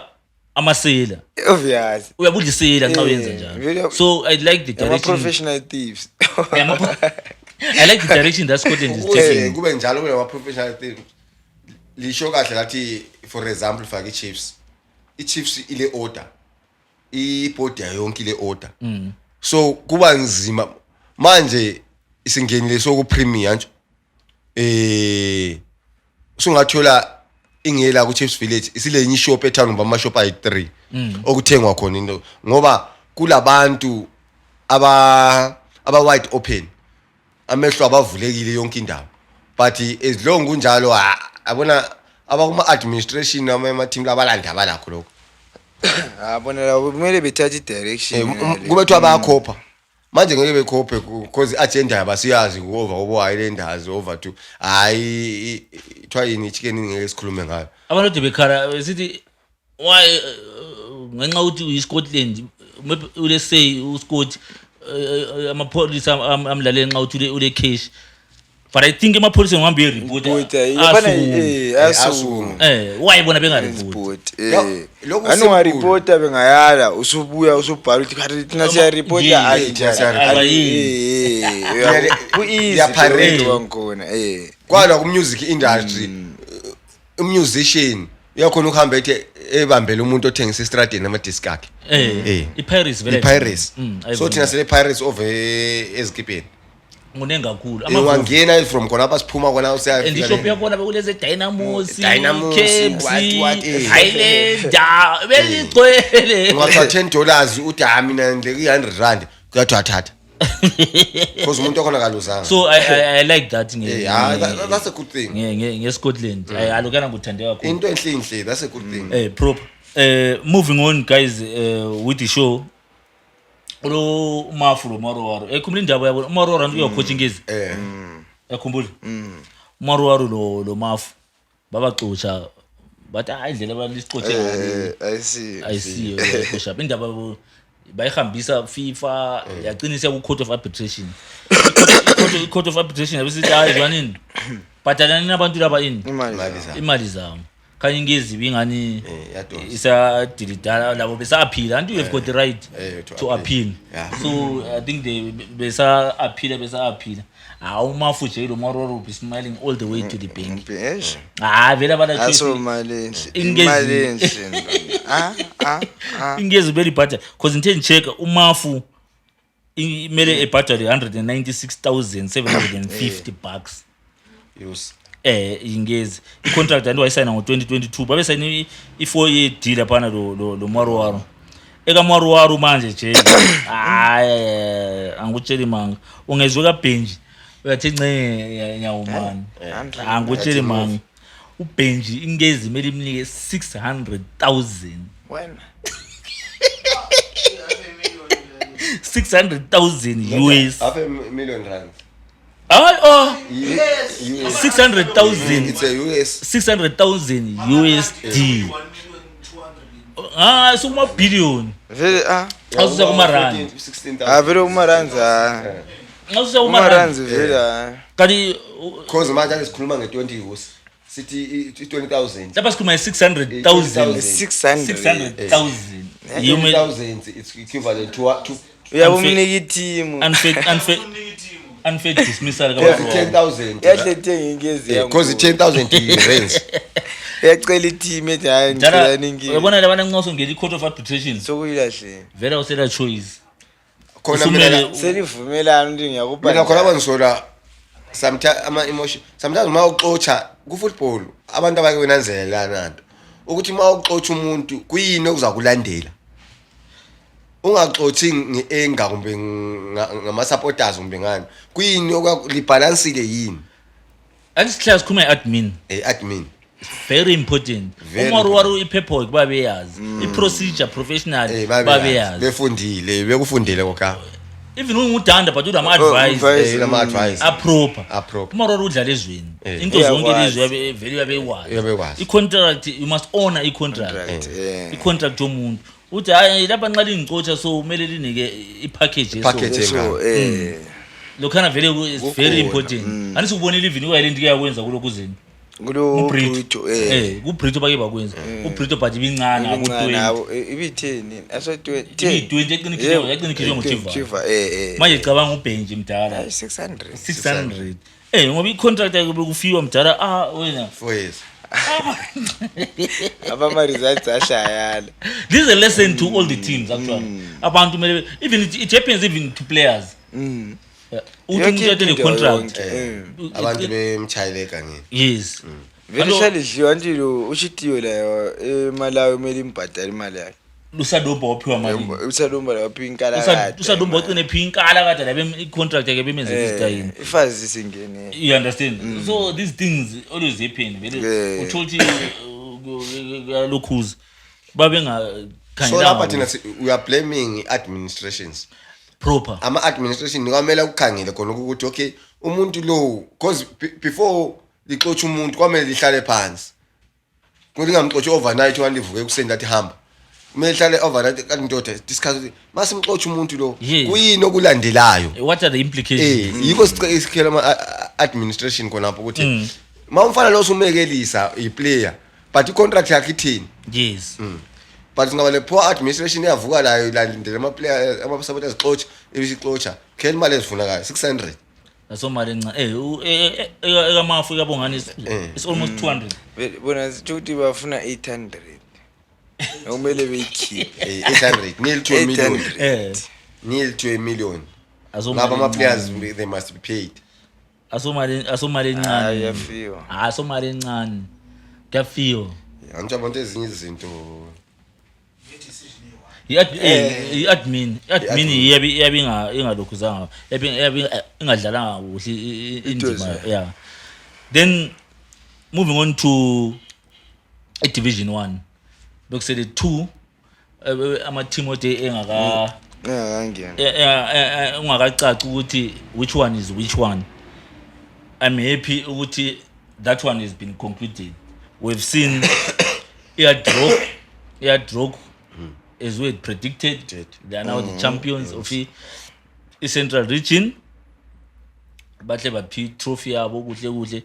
amasela. Obvious. Uyabudla isela nxa uyenza Eh, njalo. vele- So I like the direction. Ama-professional thieves. Yeah, I like the direction that Scotland is Ukuze taking. kube njalo kule ma-professional team lisho kahle lathi, for example, fake i-Chiefs, i-Chiefs ile order, ibhodi yayo yonke ile order, so kuba nzima manje isingenile soku-premier nje, sungathola ingela ku-Chiefs Village isilenye ishop etown ngoba amashop ayi-3 okuthengwa khona into, ngoba kulabantu aba wide open, amehlo abavulekile yonke indawo. But as long kunjalo, abona abakuma-administration ama-team labalanda abalakho lokho. Ah, bona labo kumele bethathe i-direction. Kube kuthiwa bayakhopha manje, ngeke bekhophe because i-agenda yabo asiyazi, over obo Highlanders, over to hayi kuthiwa yini, i-Chicken, ngeke sikhulume ngayo. Abantu kade bekhala besithi why, ngenxa ukuthi uyi-Scotland, maybe let's say uScott, amapholisa amlalele nxa uthi ule cash, but I think emapholiseni ngihambe uyeripota. Report, yabona, asukuma. Why bona bengaripoti? Report, Ya, eh. lokhu Ani simple. ungaripota bengayala, usubuya usubhala ukuthi khathi thina siyaripota. Yeah, Ayi, thina siyaripota. Ku-easy Liyaparade. wangikhona, eh. Kwalwa ku-music industry, umusician uyakhona ukuhamba ethi ebambele umuntu othengisa estradeni amadiski akhe. I-piracy vele. I-piracy. So Ayivumi. thina sele piracy over ezikipeni. Kuningi kakhulu. Ungangena from khona apha siphuma khona And usiyafika ishop le. yakhona bekuleze Dynamos, Dynamos, KMC, what, what. Highlander beligcwele. Ungathiwa $10, uthi ha mina ngileke i-R100, kuyathiwa thatha because umuntu okhona kaluzanga. So I like that Ah, that's a good thing. nge-Scotland. Alokana nguthande kakhulu. Into enhle inhle, that's a good thing. Proper. Moving on guys, with the show, lo uMafu lo Maruwaro, khumbula indaba yabo uMaruwaro anti uyacoach ingezi. Yakhumbula uMaruwaro lo Mafu babaxotsha, bathi hayi indlela abalisixotshe ngayo I see. Ayisiyo kusha indaba yabo, bayihambisa FIFA, yaqinisa ku court of arbitration. I-court of arbitration yabesithi hayi zwanini, bhadalani abantu laba ini Imali. Imali zabo. Imali zabo khanye ingezi bingani Yadonsa. isadilidala labo besa-aphila, anti you have got the right to to appeal. appeal. Yeah. So I think they besa-aphila, besa-aphila. Hawu, uMafu nje lo Maroro will be smiling all the way to the bank. Eish. Hayi vele abana Aso mali enhle. Ingezi. Imali enhle, ntwana. Ah, ah, ah. Ingezi belibhadala because ngithe ngi-check-a uMafu imele ebhadale 196,750 bucks. Yes. Ingezi i-contract anti wayisayina ngo-2022, babesayine i-4 year deal laphana lo Maruwaro ekaMaruwaru. Manje nje hayi, angikutsheli manga, ungezwe kaBenji uyathi nce nyawumani, angikutsheli manga, uBenji ingezi imele imnike 600,000. Wena. 600,000 US. Half a million rand. Hayi, oh. US. 600,000. It's a US. 600,000 USD, ah, sukuma-billion. Vele ah. Awususa kumarandi. 16,000. Ah, vele kumaranzi ah. Awususa kumarandi. Kumaranzi vele ah. Kanti Cause manje ake sikhuluma nge-20 US. Sithi i-20,000. Lapha sikhuluma nge-600,000. 600. 600,000. 20,000, it's equivalent to Uyabumnika ithimu. Unfair dismissal Cause kaBaruwa. 10,000. Yahle thenga ingezi. Cause 10,000 rands. Uyacela ithimu ethi hayi Njala ngicela ningi. uyabona labana nxa usungena i-court of arbitration Sokuyilahle. vele awusela choice. Khona mina Selivumelana ukuthi ngiyakubhadala. Mina khona bangisola sometimes ama emotion, sometimes uma uxotsha ku football, abantu abake benanzelelana nto ukuthi uma uxotsha umuntu kuyini okuzakulandela. Ungaxothi nge-anger kumbe ngama-supporters kumbe ngani, kuyini libhalansile yini. Athi sihlala sikhuluma i-admin. Admin. Very important. Very. UMaruwaru i-paperwork babeyazi, i-procedure professional babeyazi. Babeyazi. Befundile, bekufundile koka. Even ungudanda but ulama-advice. Advice. Lama-advice. Aproper. Aproper. Umaroro udlala ezweni, into zonke Uyakwazi. lezi vele uyabe Uyabekwazi. I-contract, you must honor i-contract. Contract, I-contract yomuntu uthi hayi lapha nxa lingicotsha, so kumele linike i-package eso. Package. So Lokhana vele it's very Kukhona. important. Anisukubonile even iwayile into kuyakwenza kulokhu zini Kulo kuBrito. Brito, Kubrito bake bakwenza uBrito, but ibincane Ibincane abo-20. abo, ibitheni aso 20. Ibiyi-20, yagcina ikhishwe nguChivayo. Chiva, Manje cabanga ubhenji mdala. Hayi, 600. 600, ngoba i-contract yakhe bekufiwa mdala, ah wena. 4 years. Abama results ashayana. This is a lesson to all the teams actually. Abantu kumele, even it happens even to players. Yeah. Uthi Yonke umuntu athe into contract. yonke, Abantu bemchayile egangeni. Yes. Vele hlale idliwa nje, lo ushitiwe la eMalawi, kumele imbhadale imali yakhe. Usadomba waphiwa mali. Usalomba la waphiwa inkalakatha. Usadomba wagcina ephiwa inkala kade labe i-contract yakhe bemenzela isitayini. Ifazi singene. You understand? So these things always happen vele. Uthola ukuthi lokhuza So lapha thina babengakhangelanga. We are blaming administrations. Proper. Ama-administration kwamele akukhangele khona ukuthi okay, umuntu lo, cause before lixotshe umuntu kwamele lihlale phansi, lingamxotshi overnight, okanye livuke ekuseni lathi hamba. Kumele lihlale overnight kanti ndoda discuss ukuthi masimxotshe umuntu lo, kuyini okulandelayo. What are the implications? Yikho sikhela ama-administration khonapho ukuthi ma umfana lo sumekelisa i-player, but i-contract yakhe ithini? But singaba le poor administration iyavuka layo ilandela ama-player, ama-supporters xotsha, ibisixotsha khela imali ezifunekayo, 600. Asomali encane, ekamafu ikabongani it's almost 200. Vele bona sitho ukuthi bafuna 800 okumele beyikhiphe. 800, nil to a million. 800. Nil to a million. Asomali Ngapha ama-players, encane. they must be paid. Asomali Hayi, encane. iyafiwa. Hayi, asomali encane, kuyafiwa. Angitsho abantu ezinye izinto. I-admin iyabe ingalokhuzanga, yabe ingadlalanga kuhle indima. Yeah, then moving on to i-division one, bekusele two ama-team ode engaka Engakangena. Ungakacaci ukuthi which one is which one. I'm happy ukuthi that one has been concluded. We've seen Iyadrop, as we had predicted. They are now the champions of i-central region. Bahle baphi trophy yabo kuhle kuhle.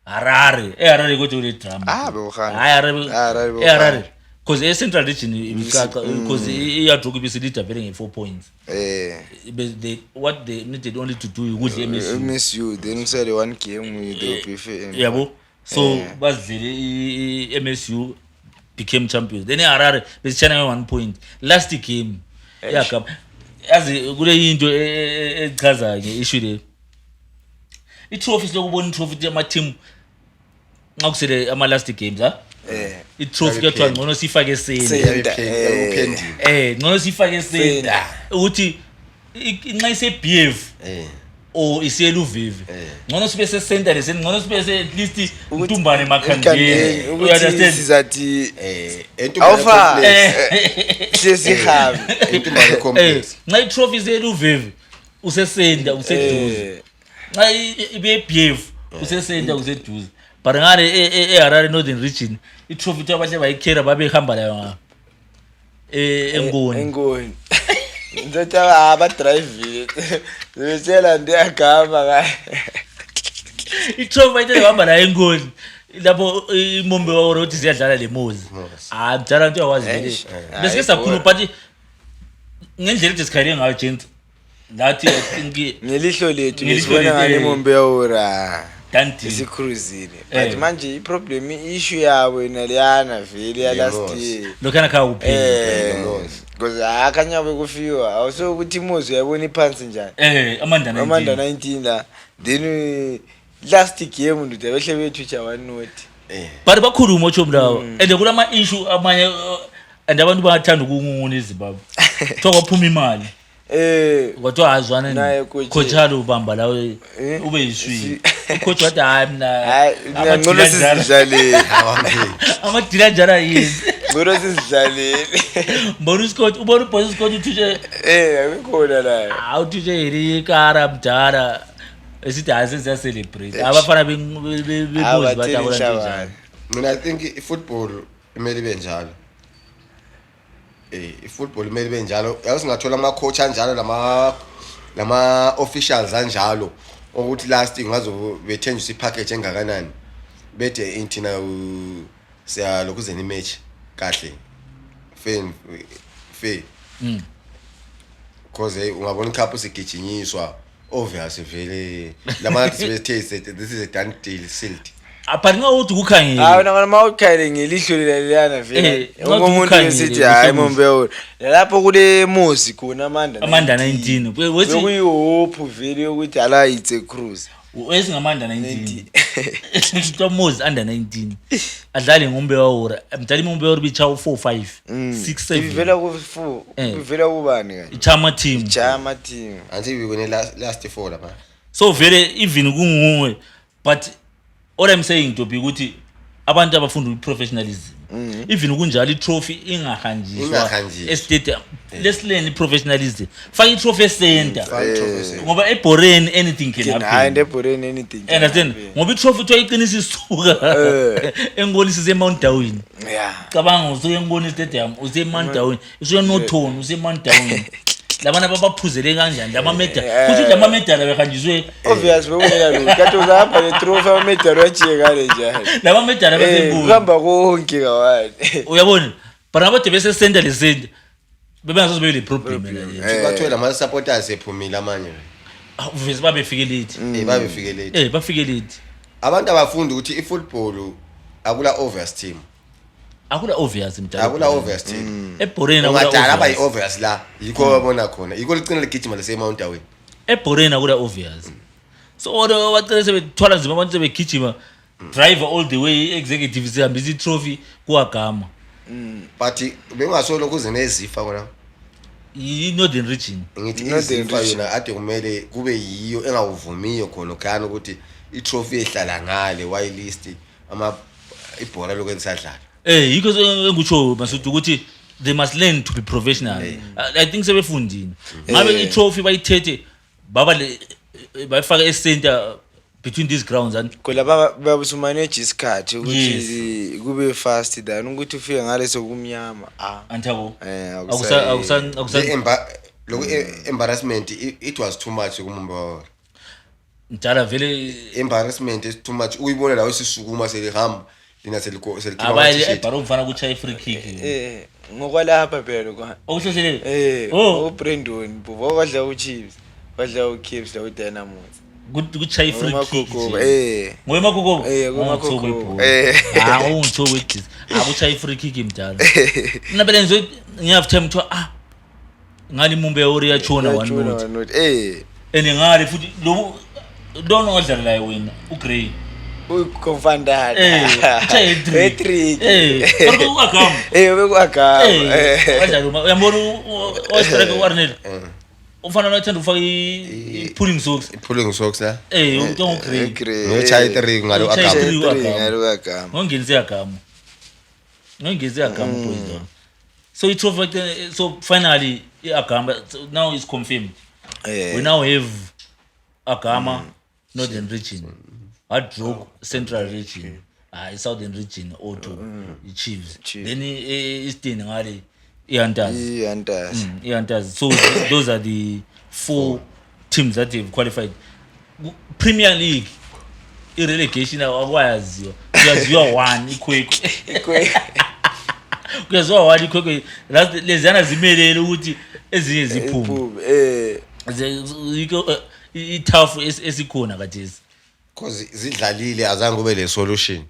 Harare, eHarare kodwa kule drama. Ah, bekuhamba. Hayi, Harare. Harare bekuhamba. eHarare, because e-central region ibicaca, because iyadrop ibisilida vele nge-4 points. What they needed only to do ukudla MSU. MSU, then usele one game, they will be fair. Yabo, so bazidlele i-MSU, became champions. Then eHarare besitshana nge-1 point last game yagama. Yazi kule into echazayo nge-issue le, i-trophy, silokubona i-trophy ama-team nxa kusele ama-last games, ha. I-trophy kuyathiwa ngcono siyifake seni. Center, Uphendile. Ngcono siyifake center. Center. Ukuthi nxa ise-BF or isiyeluvivi, ngcono sibe se-center lese, ngcono sibe se at least Ntumbane Emakhandeni, Makhandeni, you ukuthi understand? sizathi Entumbane Awufa. complex. Sesihambe. Entumbane complex. Nxa i-trophy iseluvivi, usesenta, useduze. Nxa ibe BF, usesenta, useduze. But ngale eHarare Northern Region, i-trophy kuthiwa bahle bayikhera, babehamba layo nga eNgoni. Engoni ngizothi abadrivile sebetshela ndiyagama ka. I-trophy bayithathe bahamba layo eNgoni, lapho imombe wawona ukuthi ziyadlala le mozi. Hayi mdala, nto uyakwazi vele. Eish. Besike Hayi, sakhuluma, bora. but ngendlela ethi sikhayele ngayo, gents, lathi I think Ngelihlo lethu Ngelihlo besibona lethu, ngani imombe yawura done deal. isikhuruzile, but manje i-problem, i-issue yabo yona leyana vele ya-last Ngemozi. year. Lokhana khaya kuphela. Ngemozi. Because akhanya bekufiwa awusokuthi imozi uyayibona iphansi njani. Amanda 19. Amanda 19 la, then last game ndoda behle bethutsha one not. But bakhuluma otshomi lawo, and kulama-issue amanye, and abantu bayathanda ukungunguna eZimbabwe, kuthiwa kwaphuma imali. Kwathiwa hayi zwana Naye coach. Coach alo ubamba la ube yiswini. Ucoach wathi hayi mina Hayi mina, ngcono amadila njalo- sizidlalele. Amadila njalo ayenzi. Ngcono sizidlalele. Mbona uScott, ubona uBoss Scott uthushe. Abekhona la. Hawu, uthushe yikara mdala. Esithi hayi, sesiya celebrate. Abafana bebuzi bathi Abatheni abona inhlabani. njani. Mina I think i-football imele ibe njalo. I-football imele ibe njalo. Yazi, singathola ama-coach anjalo, lama officials anjalo, ukuthi last ngazo bethenjiswa i-package engakanani, bethe inthina siyalokhuzena i-match kahle, fair fair, because ungabona icup sigijinyiswa, obvious vele lama sibethe this is a done deal, sealed. But nxa uthi kukhangele. Hayi, wena uma ukhayele ngelihlo leliyana vele. Nxa Wonke umuntu ukhangele, besithi kuhle hayi, kuhle. Mombe lapho kule Mosi khona amanda. Amanda 19. Wethi Bekuyihope vele yokuthi ala, it's a cruise. Wesingama-under 19. Kuthiwa Mozi under 19. Adlale ngombe wawura. Mdala imombe wawura bicha 4 5 6 7. Ivela ku-4. Ivela kubani kanye? Ichama team. Chama team. Anti wine last four lapha. So vele even kunguwe, but all I'm saying, Topi, ukuthi abantu abafunda i-professionalism, even kunjalo i-trophy ingahanjiswa Ingahanjiswa. estadium. Let's learn i-professionalism, faka i-trophy e-center. Faka i-trophy. Ngoba ebhoreni anything can Hayi, happen. ebhoreni anything can Understand? happen. Ngoba i-trophy kuthiwa iqinisa isuka eNgoni sise-Mount Darwin. Cabanga, usuke eNgoni Stadium use-Mount Darwin, usuke eNorton use-Mount Darwin, labana babaphuzele kanjani lamamedali? Futhi lamamedali behanjiswe. Obvious, bekungela lutho kade uzahamba ne-trophy, amamedali wajiye kale njalo. Lamamedali abaseNgoni. Kuhamba konke kawani. Uyabona, but abade bese-center, le center bebengasoze bebe le problem la. Bathiwe lama-supporters ephumile amanye. Vese babefike late. Babefike late. Bafike late. Abantu abafundi ukuthi i-football akula obvious team. Akula obvious, mdala. Akula obvious team. Ebhoreni akula Ungadala aba obvious. yi-obvious la, yikho babona khona, yikho licina ligijima lase-Mount Darwin. Ebhoreni akula obvious, so olo bacele sebethwala nzima abantu, sebegijima, driver all the way, executive sihambisa i-trophy kuwagama. But bengingasolo kuze neZIFA kona. I-Northern Region. Ngithi Northern iZIFA Region. yona ade kumele kube yiyo engakuvumiyo khona khana ukuthi i-trophy ehlala ngale whilst ama ibhola lokhu elisadlala. Yikho engikutsho, Masudu, ukuthi they must learn to be professional. I think sebefundile. Ngabe i-trophy bayithethe baba le bayifaka e-center between these grounds and Khola babusumaneje isikhathi ukuthi kube fast than ukuthi ufike ngale sokumnyama, ah. Antabo. Akusa Akusa Le lokhu embarrassment, it was too much kumumba wawo. Mdala vele. Embarrassment is too much, uyibona la usisukuma selihamba lina seliko selikhipha Abaye ama-t-shirt. ebhara umfana kuchaya i-free kick. Ngokwalapha phela lokho. Okuhlohlelele. Oh, uBrandon Mpuva wadla uChiefs, wadla uChiefs la uDynamos. Kuchaya i-free kick. Ngomakhokho. Nje. Ngoyemakhokho. Ngomakhokho. Ah, ungithobe idisi. Akuchaya i-free kick, mdala. Mina phela ngizo ngiyav time kuthiwa ah ngale imumbe yawuri yatshona one note. One note. And ngale futhi lo lona odlala laye wena uGrey. Uconfundana. Uchaye Hat-trick. Kodwa uAgama. Bekuagama. Kanjalo uyambona ostriker uArnel. Ufana nothanda ufaka i-pulling socks. I-pulling socks la. Umuntu onguGrey. Grey. Ngochaya i-three ngalo Uchaya agama. i-three. Three ngalo agama. Ngongenise agama. Ngongenise agama, boys dog. So i-trophy, so finally i-Agama, so now it's confirmed. We now have Agama, Northern Region, Hard Rock, Central Region, i-Southern Region, O2, i-Chiefs. Chiefs. Then i-Eastern ngale i-Hunters. I-Hunters. I-Hunters. So those are the four teams that have qualified. Premier League, i-relegation akwayaziwa. Kuyaziwa one, iKwekwe. Kuyaziwa one, iKwekwe. Leziyana zimelele ukuthi ezinye ziphume. Iphume. Yikho i-tough esikhona khathesi. Cause zidlalile, azange kube le solution.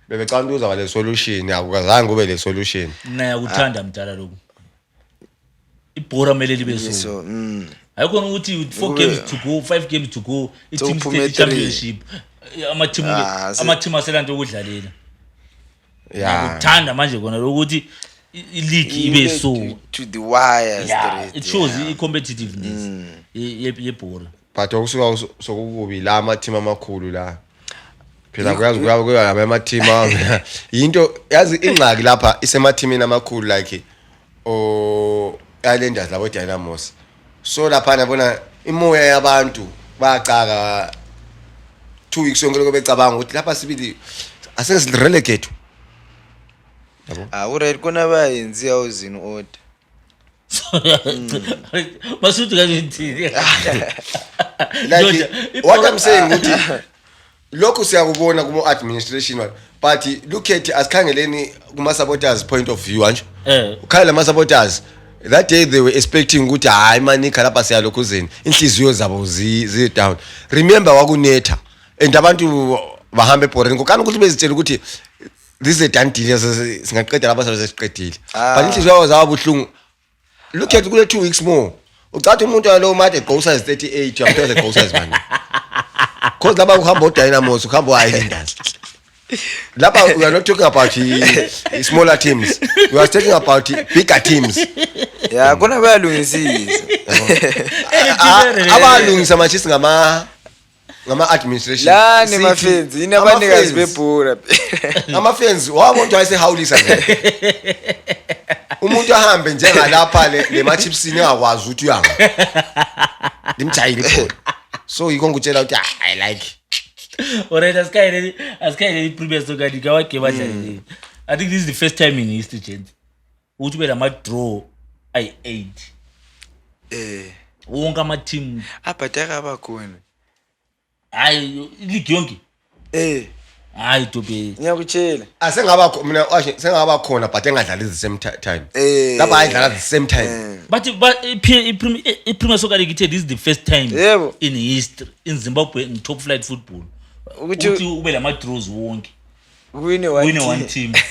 Bebecabanga ukuthi uzaba le solution, akuzange kube le solution. Mina yakuthanda, mdala, lokhu. Ibhora kumele libe so. So, Ayikhona ukuthi with four games to go, five games to go, i-team Sokuphume state three. championship, ama-team Ah, ama-team aselanto okudlalela. Yeah. Ngikuthanda manje kona lokuthi i-league ibe so to the wire yeah, straight. it shows i-competitiveness yebhora. But okusuka sokukubi la ama team amakhulu la. Phela kuyazi kuya ama-team yinto yazi ingxaki lapha isemathimini amakhulu like o Islanders labo Dynamos. So lapha nabona imoya yabantu bayacaka 2 weeks yonke lokho becabanga ukuthi lapha sibili asengisi relegate. Ah, uright kona bayenzi awuzini order. Masuthi kanje ngithini? Like what I'm saying ukuthi lokhu siyakubona kuma administration, but look at asikhangeleni kuma supporters point of view anje. Ukhaya lama supporters that day they were expecting ukuthi hayi manika lapha siyalokhuzeni, inhliziyo zabo zi down. Remember wakunetha and abantu bahamba ebhoreni kukani ukuthi bezitshela ukuthi this is a done deal, singaqeda lapha sabe sesiqedile, but inhliziyo yabo zaba buhlungu. Look at kule 2 weeks more ucathi umuntu alo made egqoka size 38, uyamthola egqoka size bani, cause lapha kuhamba uDynamos, kuhamba uHighlanders. Lapha we are not talking about smaller teams, we are talking about bigger teams. Ya, kona bayalungisisa. Abalungisa manje ngama administration. La nema-fans yini abanikazi bebhora. Ama-fans wabo umuntu wayesehawulisa nje umuntu ahambe njengalapha le ma-chipsini engakwazi ukuthi uyanga limjayile ibhola, so yikho ngikutshela ukuthi I like. Alright, asikhayeleni i-Premier Soccer League awagame adlalile. I think this is the first time in history, gents, ukuthi ube lama-draw ayi-8 wonke ama-team. Abhadaka abakhona. Hayi, iligi yonke. Hayi dobe. Ngiyakutshela. Asengaba mina sengaba khona but engadlali the same time. Lapha ayidlala the same time. But i-Premier Soccer League ithe this is the first time Yebo. in history in Zimbabwe in top flight football ukuthi ube lama-draws wonke. Win one win one team. Team.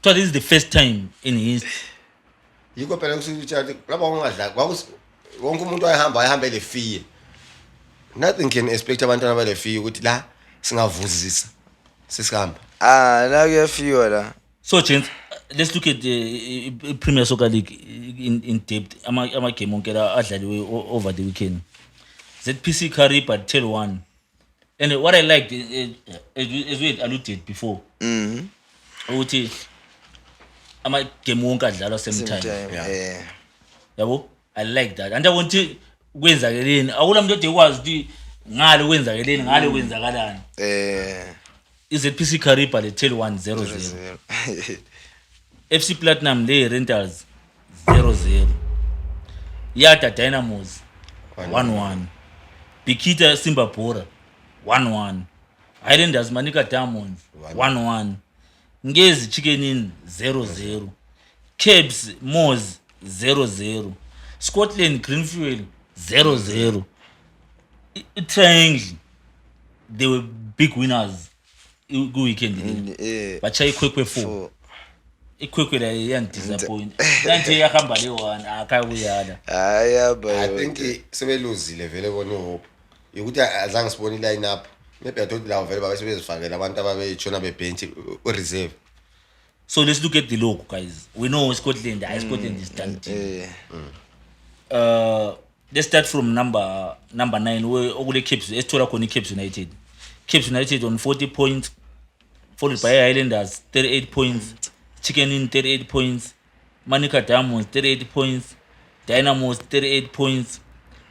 So this is the first time in history. Yikho phela kusho lapha ungadlali wonke umuntu wayehamba wayehamba ele fear, nothing can expect abantwana bale fear ukuthi la singavuzisa sesihamba. Ah, la kuyafiwa la. So gents, let's look at the Premier Soccer League in depth. Ama game wonke la adlaliwe over the weekend. ZPC Kariba 10-1. And what I liked, as we had alluded before, ukuthi ama game wonke adlalwa same Same time. time. Yabo? I like that. And ukuthi kwenzakeleni, akula muntu ode kwazi ukuthi ngale kwenzakeleni, ngale kwenzakalani. I-ZPC Kariba le 1 0 0. Zero. FC Platinum le Rentals 0-0. Yada Dynamos 1-1. Bikita Simba Bhora 1-1. Highlanders Manica Diamonds 1-1. Ngezi Chicken Inn 0-0. Cabs Moz 0-0. Scotland Greenfuel 0-0. I-Triangle, they were big winners ku-weekend le. Bachaya iKwekwe 4. Four. IKwekwe la iyangidisappoint kanje, yahamba le one akayakuyala. Hayi aba. I think sebeluzile vele bona ihope ukuthi azange sibone i-line up, maybe I thought lawo vele babe sebezifakela abantu ababeyitshona bebhentshi u-reserve. So let's look at the logo, guys. We know Scotland, hayi, Scotland is done deal. Let's start from number 9 where okule Caps, esithola khona i-Caps United. Caps United on 40 points, followed by Highlanders 38 points, Chicken Inn 38 points, Manica Diamonds 38 points, Dynamos 38 points,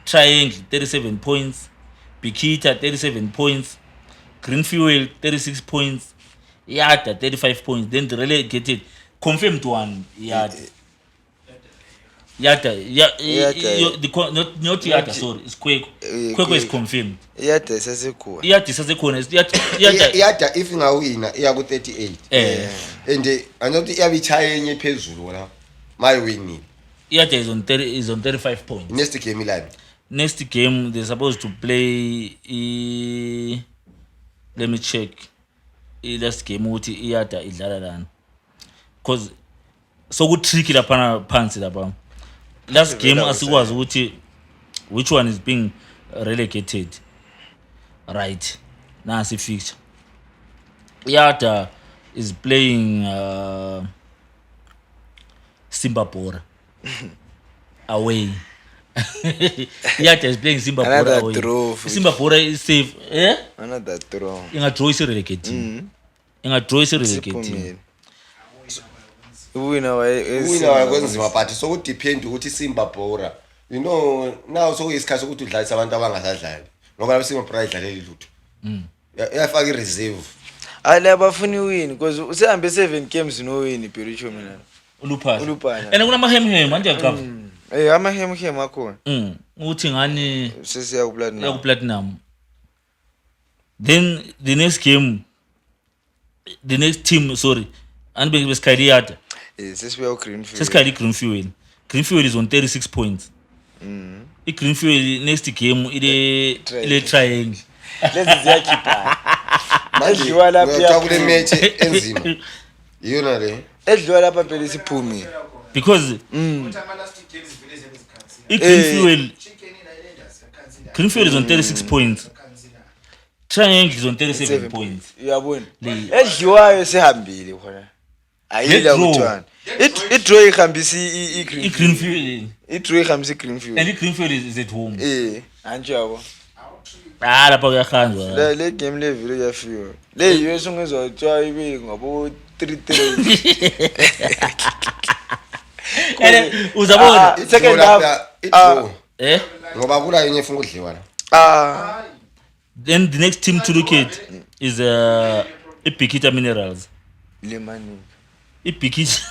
Triangle 37 points, Bikita 37 points, Green Fuel 36 points, Yada 35 points. Then the relegated confirmed one, Yada. Yada, yeah, Yada. Not Yada, sorry, it's Kwekwe. Kwekwe is Kwekwe. Confirmed. Iyada isasekhona. Yada isasekhona. Yada, Yada, Iyada if ingawina iya ku-38 and anokuthi iyabe ichaye enye phezulu wona mayiwinile. Yada is on 35 points. Next game ilani? Next game they're supposed to play let me check i-last game ukuthi iyada idlala lana, because soku-tricky laphana phansi lapha. Last game asikwazi ukuthi which one is being relegated. Right, nasi fixture. Yada is playing Simba Bhora away. Yadah is playing Simba Bhora Another away. draw futhi. Simba Bhora is safe, eh. Another draw. Ingadraw, isi-relegate. Ingadraw, isi-relegate. Siphumile. Uwina waye. Uwina kwenzima, but sokudepend ukuthi Simba Bhora, you know, now sokuyisikhathi sokuthi udlalise abantu abangasadlali, ngoba labo Simba Bhora idlaleli lutho. Iyafaka i-reserve. Hayi, abafuni win because usehambe 7 games no win phela utsho mina. Uluphahla. Uluphahla. And kunamahemhem manje, yaqava. Eh, amahemhem akhona. Uthi ngani? Sesiya ku Platinum. Ya, ku-Platinum. Then the next game, the next team, sorry, andibe besikhayela iYadah. Eh, sesibuya ku Green Fuel. Sesikhayela i-Green Fuel. Green Fuel is on 36 points. I-Green Fuel next game ile Triangle. ile Triangle. Lezi ziyakhipha. Manje Edliwa lapha. uyathiwa kule match enzima iyona le. Edliwa lapha phela isiphumile. Because i-Green Fuel, Green Fuel is on 36 points, Triangle is on 37 points. Uyabona? Edliwayo sehambile khona. Ayila Le-draw. kuthiwani. I-draw ihambisa i-Green. I-Green Fuel. I-draw ihambisa i-Green Fuel. And i-Green Fuel is at home. Eh, antshi yabo. Ah, lapha kuyahanjwa. Le game le vile kuyafika. Le yiyo esungezwa kuthiwa ibe ngabo 3-3. And uzabona Ah, second half. I-draw. Eh. Ngoba kula yenye efuna ukudliwa la. Ah, Then the next team to look at is iBikita Minerals. Le mani. IBikita.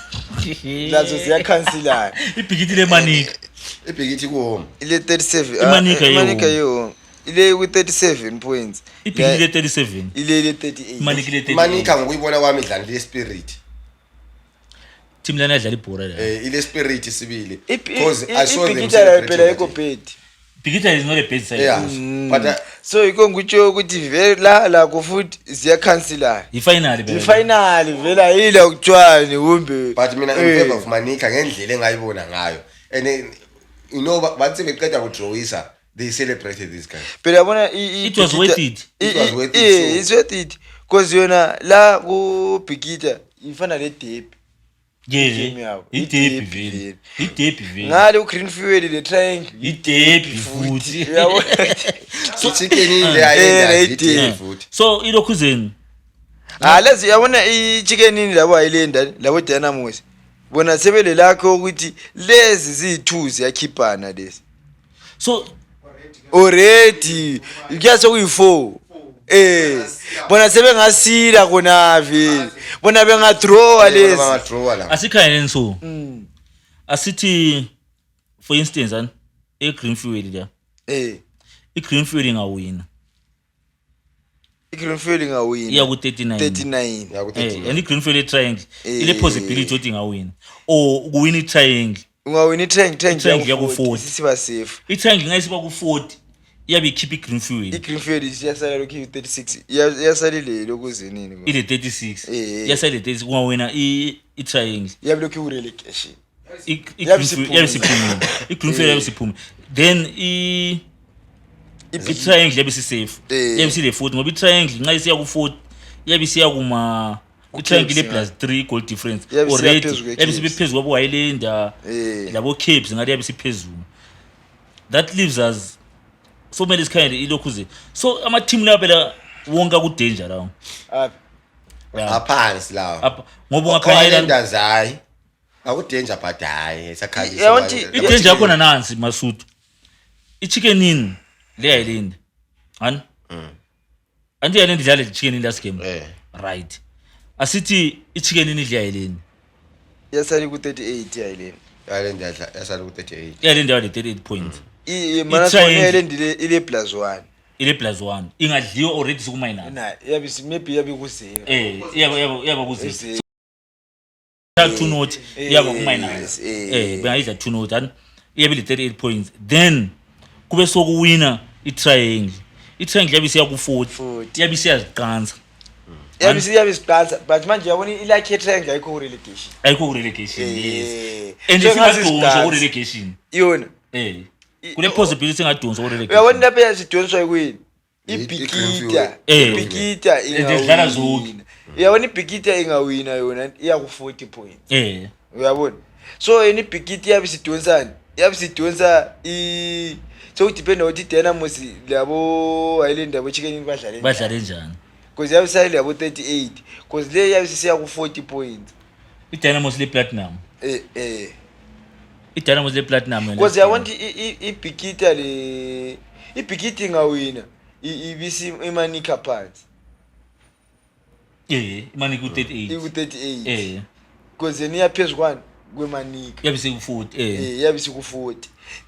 Lazo ziyakhansilana. IBikita le Manika. Ibhikithi ku-home. Ile 37. Imanika Imanika yeho. yo. Ile ku 37 points. IBikita le 37. Ile ile 38. Imanika le 38. Manika ngokuyibona kwami idlala ile spirit. Team lana idlala ibhora la. Eh, ile spirit sibili, because I saw them Ibhikita layo phela celebrating ayikho that day. bad. Bikita is not a bad side. Yeah, but So yikho ngikutsho ukuthi vele la lakho futhi ziyakhansilana. I-final vele. I-final vele ayila kuthiwani kumbe. But mina in Eh. favor of Manika ngendlela engayibona ngayo, and then, you know, bathi beqeda kudrawisa, they celebrated these guys. Phela yabona It was worth it. It was worth it, Eh, so- it's worth it because yona la ku Bikita ifana le derby. Game yabo. I-derby I-derby vele. vele. I-derby vele. Ngale u-Green Fuel le Triangle. I-derby futhi. Uyabona? I-Chicken ile Eh, ayendazi. le I-derby futhi. So ilokhuzeni. Ah, lezi yabona i-Chicken Inn labo ayilenda labo Dynamos bona sebele lakho ukuthi lezi ziyi-2 ziyakhiphana lezi. So Already kuyase kuyi-4, eh, bona sebengasila khona vele, bona bengadrawa lezi. Bangadrawa la. Asikhayeleni, so asithi for instance ani e-Green Fuel la, i-Green Fuel ingawina. I-Green Fuel ingawina. Iya ku-39. 39. Ya, ku Eh, and i-Green Fuel e-Triangle ile possibility ukuthi ingawina or ukuwina i-Triangle. Ungawina i-Triangle, I-Triangle Triangle yaku-40. Siba safe. I-Triangle ngayisiba ku-40, iyabe ikhipha i-Green Fuel. I-Green Fuel iyasala lokhu i-36, iyasalile lokuze nini. Ile 36. Eh. Iyasala ile 36 kungawina i-Triangle. Iyabe lokhu iku-relegation. I-Green Iyabe Fuel iyabe isiphumile, i-Green Fuel iyabe isiphumile, then i-Triangle yabe isisafe. Iyabe isile 40 ngoba i-Triangle nxa isiya ku-40 iyabe isiya kuma i-Triangle ile plus 3 goal difference. Iyabe isiya Already phezu kwe-Caps. iyabe isibe phezu kwabo Highlander labo Caps, ngathi iyabe isiphezulu. That leaves us, so kumele sikhangele ilokhuze, so ama-team lawa phela wonke aku-danger lawo. Apha. Yeah. Aphansi lawa. Apha, ngoba ungakhangela Highlanders hayi, akudanger, but hayi esakhalisa. Yabona ukuthi- I-danger yakhona nansi, Masuthu, i-Chicken Inn le Highland hani anti Highland idlala i-Chicken Inn last game. Eh. Right, asithi i-Chicken Inn idla Highland. Iyasala ku-38 yayilena. Highlanders yasala ku-38. Highland yawa le-38 points. Mana I-Triangle. ile plus 1. Ile plus 1 ingadliwa already siku-minus. Na iyabe maybe iyabe ku-0. Eh, iyaba kuze Zero. 2 nought, iyaba ku-minus. Yes, eh. Eh, bengayidla 2 nought and iyabe ile-38 points, then kube sokuwina i-Triangle, i-Triangle yabe isiya ku-40. 40. Iyabe isiyaziqansa. Iyabe isiqansa, but manje yabona ilakhe ye-Triangle ayikho ku-relegation. Ayikho ku-relegation, yes. Eh. And So isingadonswa engaziziqansa. ku-relegation. Yona. Eh, kule possibility engadonswa Uyabona ku-relegation. lapha yasidonswa kuyini? I-Green Fuel. Ibhikita. Eh. Ibhikita Zidlala zonke. ingawina. Uyabona ibhikita ingawina yona iya ku-40 points. Eh. Uyabona, so yena ibhikita iyabe isidonsani. Yabe sidonsa i sokudependa ukuthi i-Dynamos labo Highland abo Chicken Inn badlale njani. Badlale njani? Because yabe sayile yabo 38, because le yabe sisiya ku-40 points. I-Dynamos le-Platinum. Eh eh. I-Dynamos le-Platinum yona. Because yabona ukuthi iBikita le, iBikita ingawina ibisi iManica phansi. Eh, iManica ku-38. Iku-38. Eh. Because yena iyaphezu kwani kweManica. Yabe seku-40, eh. Eh, yabe siku-40,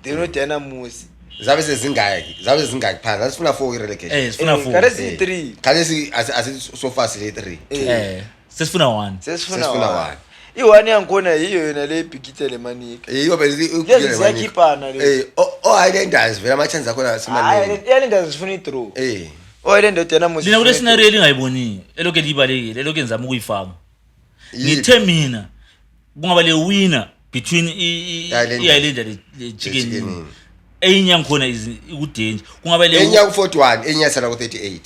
then uDynamos Zabe sezingaki, zabe sezingaki phansi? Asifuna 4 i-relegation. Eh, sifuna Eh, 4. khathesi iyi-3. Khathesi asi so far sile 3. Eh, sesifuna 1. Sesifuna Sesifuna one. one. I-one yangikhona yiyo yona le iBikita leManica. Yiyo bese Lezi ziyakhiphana lezi. Eh, o Highlanders vele ama chance akhona simaningi. Iyalinda, zifuna i-draw. Eh. Oyilinda uDynamos. Lina kule scenario elingayiboniyo, elokhu liyibalekile, elokhu ngizama ukuyifaka. Ngithe mina kungaba le winner between I-Highlanders. i-Highlander le Chicken Chicken Inn. Inn. Enye yangikhona is iku-danger. Kungaba le Enye ku 41, enye yasala ku 38.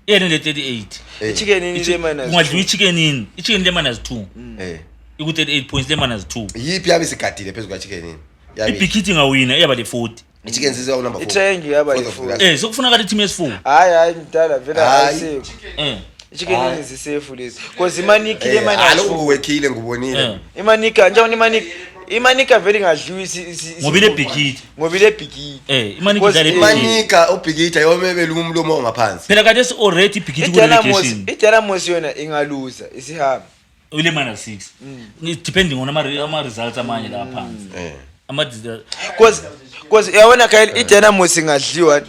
Eyena le 38. I-Chicken Inn ile minus Kungadliwa two. i-Chicken Inn. I-Chicken Inn le minus 2. Eh. Iku 38 points, le minus 2. Yiphi yabe sigadile phezu kwa Chicken Inn? Yabe. IBikiti ingawina iyaba le 40. I-Chicken sise ku number 4. I-Triangle yaba le-four. Eh, sokufunakala i-team yes4. Hayi hayi mdala, vele Hayi. ayisekho. Eh. I-Chicken Inn zisefu lezi, because iManica ile minus Alo four. nguwekhile ngubonile. Eh. IManica njengoba iManica vele ingadliwa Ngoba ile Bikiti. Ngoba ile Bikiti. Eh, iManica Because idlala iBikiti. Imanika uBhikita yomebela umlomo ongaphansi. Phela kade already iBikiti ku I-Dynamos relegation. i-Dynamos yona ingaluza isihamba. Ile minus 6. Depending on ama results amanye la phansi. Eh. Ama Cause yabona khayeli, i-Dynamos ingadliwa,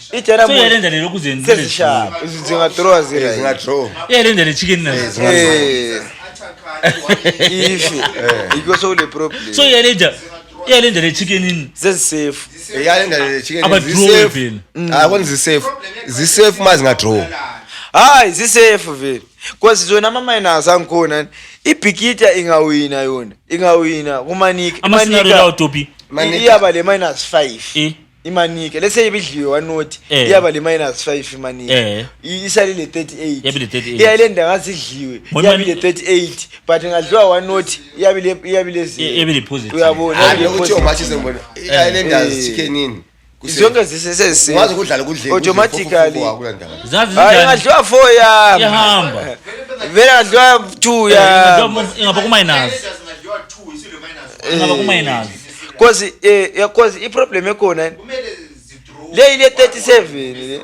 So i-Dynamos iyalenza le lokhu zenza. sezishaya zingadraw Eh, zinga draw. Iyalenza le Chicken Inn. Eh, if iko sokule problem. So iyalenza le Chicken Inn. Sezisafe. Iyalenza le Chicken Aba Inn draw zisafe. phela. Ah, kona zisafe. Zisafe ma zinga draw. Hayi, zisafe vele, cause zona ama-minus angikhona. IBhikita ingawina yona, ingawina kuManika. Ama scenario lawo Topi. Manica. Iyaba le minus 5. Eh. IManika lese ibidliwe one-nought. Eh. Iyaba le minus 5 iManika. Eh. Isalile 38. Iyabe le 38. Iyalenda ngazidliwe. Ngoba Iyabe le 38, but ingadliwa one-nought iyabe le zero. Iyabe le positive. Uyabona? Hayi, Iyabe le ukuthi positive. match sengibona. I-Highlanders Eh. Chicken Inn. Zonke zisesezise Ungaze ukudlala kudle. Automatically. Akulanda. Zazi Hayi, zinjani? ingadliwa 4 yami. Iyahamba. Vele ngadliwa 2 ya. Ingapha ku minus. Ingapha ku minus. Cause eh cause i-problem ekhona le ile 37 le.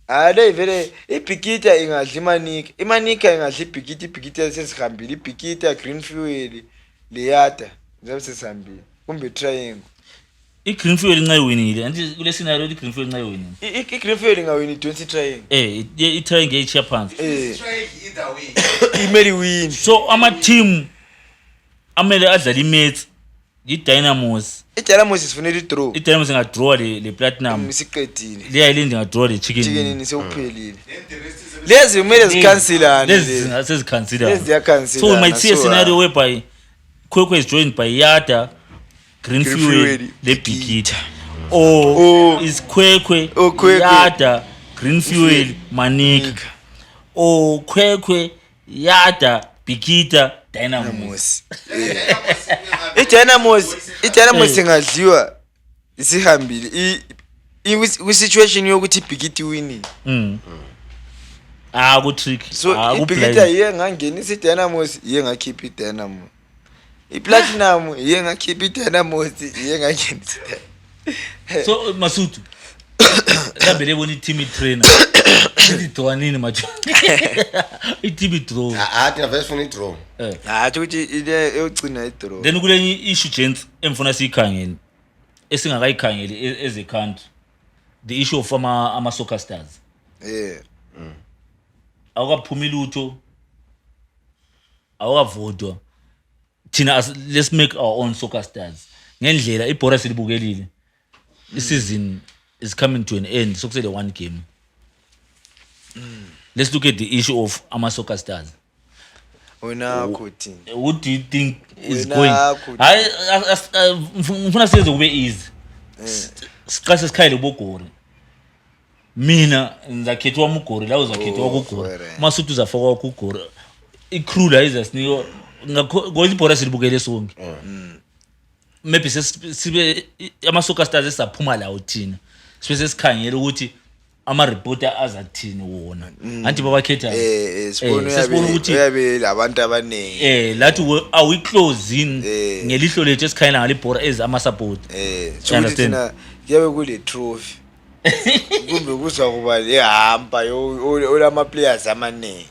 Hayi, le vele iBhikita ingadla iManika, iManika ingadla iBhikita, iBhikita sesihambile, iBhikita, Green Fuel leyada zabe sesihambile kumbe Triangle. I-Green Fuel inxa iwinile. Anti kule scenario i-Green Fuel inxa iwinile. I-Green Fuel ingawini idonsa i-Triangle. Eh, i-Triangle ichiya phansi. Eh, imele iwini. So ama team amele adlale imates yi-Dynamos. I-Dynamos sifunela i-draw. I-Dynamos ingadraw le Platinum. Siqedile. Le Highland ingadraw le Chicken Chicken Inn. Inn sewuphelile. Lezi kumele zikhansilane. Lezi Lezi sezikhansilana. lezi ziyakhansilana. So we might see a So, scenario whereby Kwekwe is joined by Yada, Green Green Fuel, Fuel, le Bikita. Or is Kwekwe, Or Kwekwe. Yada, Green Fuel, Manica. Manica. Or Kwekwe, Yada, Bikita, Dynamos. Dynamos. I-Dynamos ingadliwa isihambile. Kwi-situation yokuthi iBhikiti winning. Ah, ku trick. So Ah, ku iBhikita blind. yiye ngangenisa i-Dynamos, yiye ngakhipha i-Dynamo. I-Platinum yiye ngakhipha i-Dynamos, yiye ngangenisa. So Masuthu. Lambe lebona i-team i-trainer. Ithi draw nini manje? I-team i-draw. Ah, thina vele sifuna i-draw. Eh. Hathi ukuthi ile eyogcina i-draw. Then kulenye issue, gents, engifuna siyikhangele esingakayikhangeli as a country, the issue of ama soccer stars. Awukaphumi lutho, awukavotwa. Thina let's make our own soccer stars ngendlela ibhora silibukelile. I-season is coming to an end, sokusele one game. Let's look at the issue of ama soccer stars. Wena thina. What do you think is Wena going? akho. Hayi, ngifuna siyenze kube easy. Siqase sikhayele bogori. Mina ngizakhethwa wami ugori la, uzakhethwa Oh, kugori. fore. Masuthi uzafakwa kugori, i-crew la izasinika ngakho ngoba ibhora silibukele sonke. Maybe sibe ama-soccer stars esaphuma lawo thina, sibe sesikhangela ukuthi ama-reporter azathini wona, anti babakhethayo. Sibona Sesibona uyabe ukuthi uyabe labantu abaningi. Lathi are we close in ngelihlo lethu esikhangela ngale ibhora as ama-support. Shukuthi Understand? thina kuyabe kule trophy kumbe kuza kuba lehamba olama players amaningi.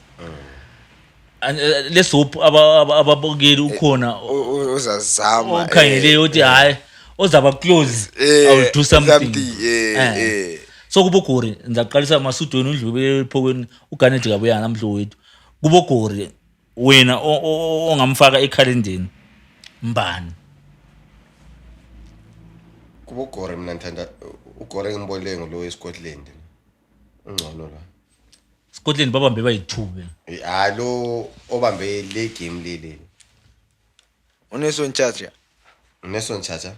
And, let's hope ababukeli ukhona ozazama okhangeleyo ukuthi hayi, ozaba close, I will do something. Something. So kubogori ngizaqalisa masudweni udlube ephokweni uganethi kabuya namhlo wethu. Kubogori wena ongamfaka ekhalendeni mbani? Kubo gore mina ngithanda ugore engimbonile ngulo eScotland, ungcono la. Scotland babambe bayi-two be. Hayi, lo obambe le game leli. UNelson Chacha. Nelson Chacha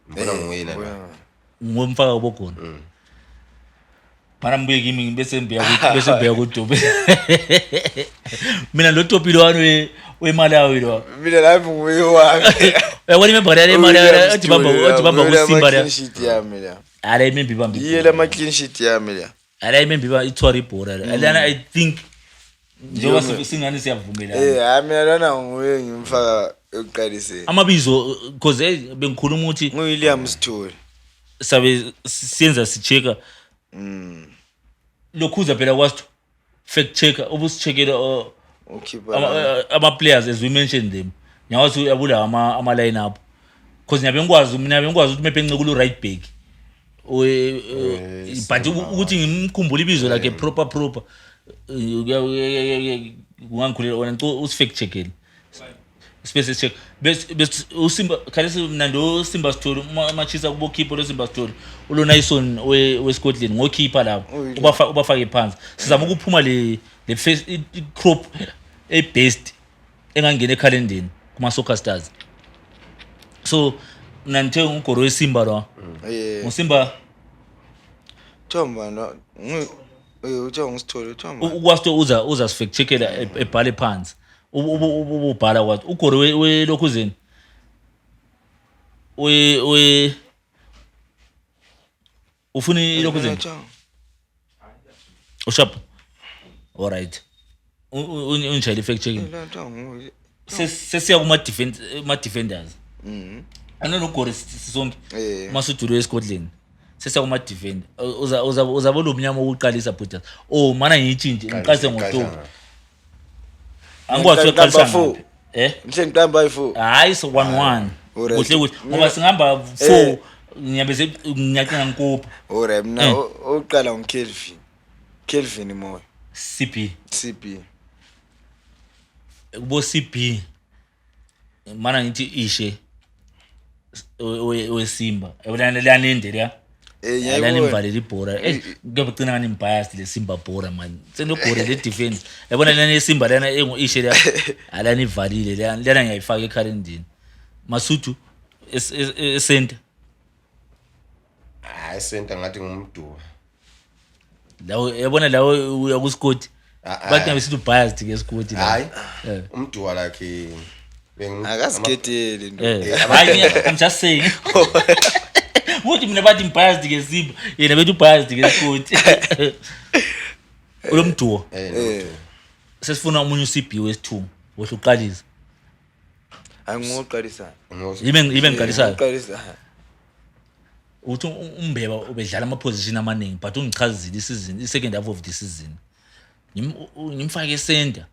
ngibona nguyena la. Ngomfaka kubogori mana mbuye kimi bese ngibuya bese ngibuya kuDube. Mina lo Topi lo wami weMalawi lo. Mina lami nguye wami. Uyabona imember yale Malawi othi bamba kuSimba la. Clean sheet yami la. Ala imember ibamba Yiye ibhola. lama clean sheet yami la. Ala imember ithwara ibhola la lana, I think njengoba singani siyavumelana. Hayi, mina lana nguye ngimfaka ekuqaliseni. Amabizo, because bengikhuluma ukuthi NguWilliam Sithole. Sabe siyenza si-check-a lokhuza phela kwathi fact checker ubusi-check-ela ukhipha ama-players as we mentioned them. Ngiyawazi uyabula ama-line up because ngiyabe ngikwazi, mina bengikwazi ukuthi maybe encekula u-right back but ukuthi ngimkhumbule ibizo lakhe proper kungangikhulela wena. Ngicela usi-fact check-ele sibe check bese uSimba khalesi. Mina ndo Simba Sithole umachisa kubokhipha lo Simba Sithole uLonayson weScotland ngokhipha lapho. Ubafake phansi, sizama ukuphuma le face i-crop e-best engangena ekhalendeni kuma Soccer Stars. So mina ngithe ugoro weSimba lo nguSimba. Thomba no uthiwa nguSithole, uthomba. Ukwazi uza si-fact check-ela ebhale phansi ububhala kwathi ugoro welokhuzeni we ufuna ilokhuzeni ushap. Alright, ungishayele i-fact checking. Sesiya kuma-defense, kuma-defenders anonogore sisonke. Masudulu weScotland, sesiya kuma-defender. Uzabe lo mnyama wokuqalisa bhutas oh mana ngiyitshintshe ngiqalise ngoTopi. Angikwazi Ngiqamba uyaqalisa four. ngaphi eh? Mhle ngiqamba ayi-four. Hayi, so 1-1. Alright. Kuhle kuhle ngoba singihamba 4 ngiyabe ngiyaqina ngikupha. Alright, mina oqala nguKelvin, Kelvin Moyo. CB. CB. Kubo CB mana ngithi ishe weSimba yabona leyana leya. Lana Ngiyayibona. Imvalele ibhora, kuyabe gcina ngani biased le Simba bhora man, senogore le defense yabona lana yeSimba lana engu ishe leya alana ivalile lana lana ngiyayifaka ekhalendini Masuthu e-center. Hayi, center ngathi ngumduwa. Lawo yabona lawo uya kuScott. Ah, ah. Bathi ngabe sithi biased ke Scott la. Hayi, umduwa like Akazikhetheli nto. Hayi, I'm just saying ukuthi mina bathi biased ke Simba, yena bethi biased ke Scott ulomduwa. Sesifuna omunye uCB wesi2 wohle uqalisa. Angingoqalisa. Yibe ngiqalisayo. Uqalisa. Uthi uMbeba ubedlala ama-position amaningi but ungichazile isizini, i-second half of the season ngimfake e-center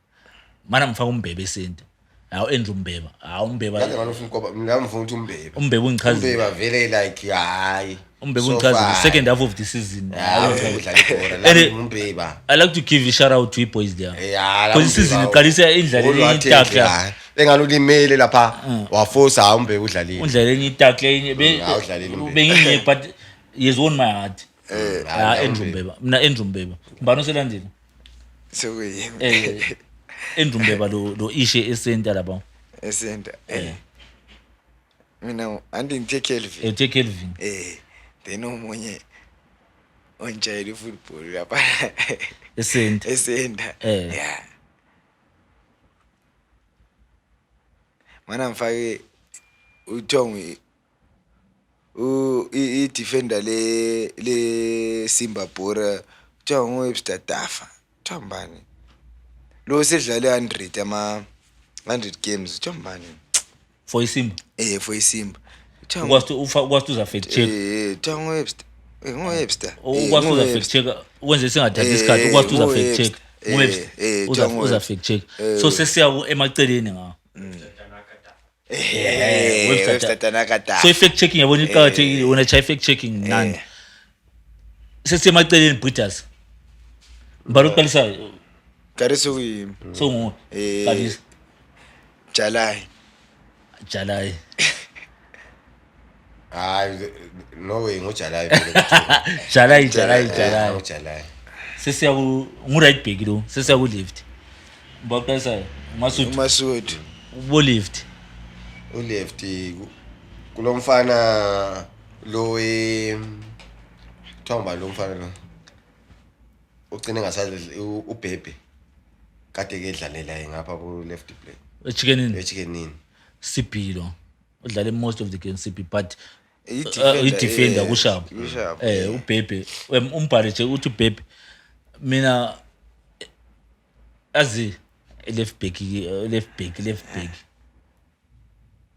mana ngifake uMbeba e-center. Hawu, Andrew Mbeba, hawu uMbeba. Ngaze ngalofuna ukoba mina ngifuna ukuthi uMbeba. UMbeba ungichazile. UMbeba vele like hayi. UMbeba So ungichazile far. second half of the season. Hayi, udlala ibhola la uMbeba. I like to give a shout out to i-boys there Ya, la because isizini uMbeba iqalisa indlaleni itakla. Engani ulimele lapha wafosa, hayi, uMbeba udlalile. Undlaleni enye itakla enye Hayi, udlalile uMbeba. Benginye but he has won my heart. Hayi, Ah, Andrew uMbeba. Mbeba, mina Andrew Mbeba mbani oselandile. Sekuyimi. Andrew Mbeba lo ishe e-center lapha. E-center, mina anti ngithe Kelvin. Uthe Kelvin. Then omunye ontshayela i-football lapha e-center. E-center. Yeah, mana ngifake uthiwa I-defender le Simba Bhora kuthiwa ngu-Webster Tafa, kuthiwa ngubani lo sedlale 100, ama 100 games, kuthiwa ngubani? For iSimba? Eh, for iSimba. Kuthiwa Ukwazi uza fact check. Eh, kuthiwa ngu-Webster, ngu-Webster. Ukwazi uza fact check, ukwenze singathathi isikhathi, ukwazi uza fact check. Nguwebster. Nguwebster uza fact check. So sesiya emaceleni ngawo. Webster Tanaka Tafa. So i-fact checking yabona iqakathekile, wena cha i-fact checking nani. Sesiyemaceleni, Breeders, mbala uqalisayo. Kare sokuyimi. So nguwe. Qalisa. Jalai. Jalai. Hayi, no way, nguJalai vele. Jalai, Jalai, Jalai. NguJalai. Sesiya ku ngu-right back lo, sesiya ku-left, mbala uqalisayo, Masuthu. UMasuthu. Bo-left. Uleft kulomfana lo we kuthiwa ngubani lo mfana lo ugcine ngasadli, uBhebhe, kade ke edlalela ngapha ku left play. Echikenini. Echikenini. CB lo udlale most of the games, CB, but I-defender, i-defender kusharp. Kusharp. Ubhebhe, umbhale nje uthi ubhebhe. Mina azi left back, left back, left back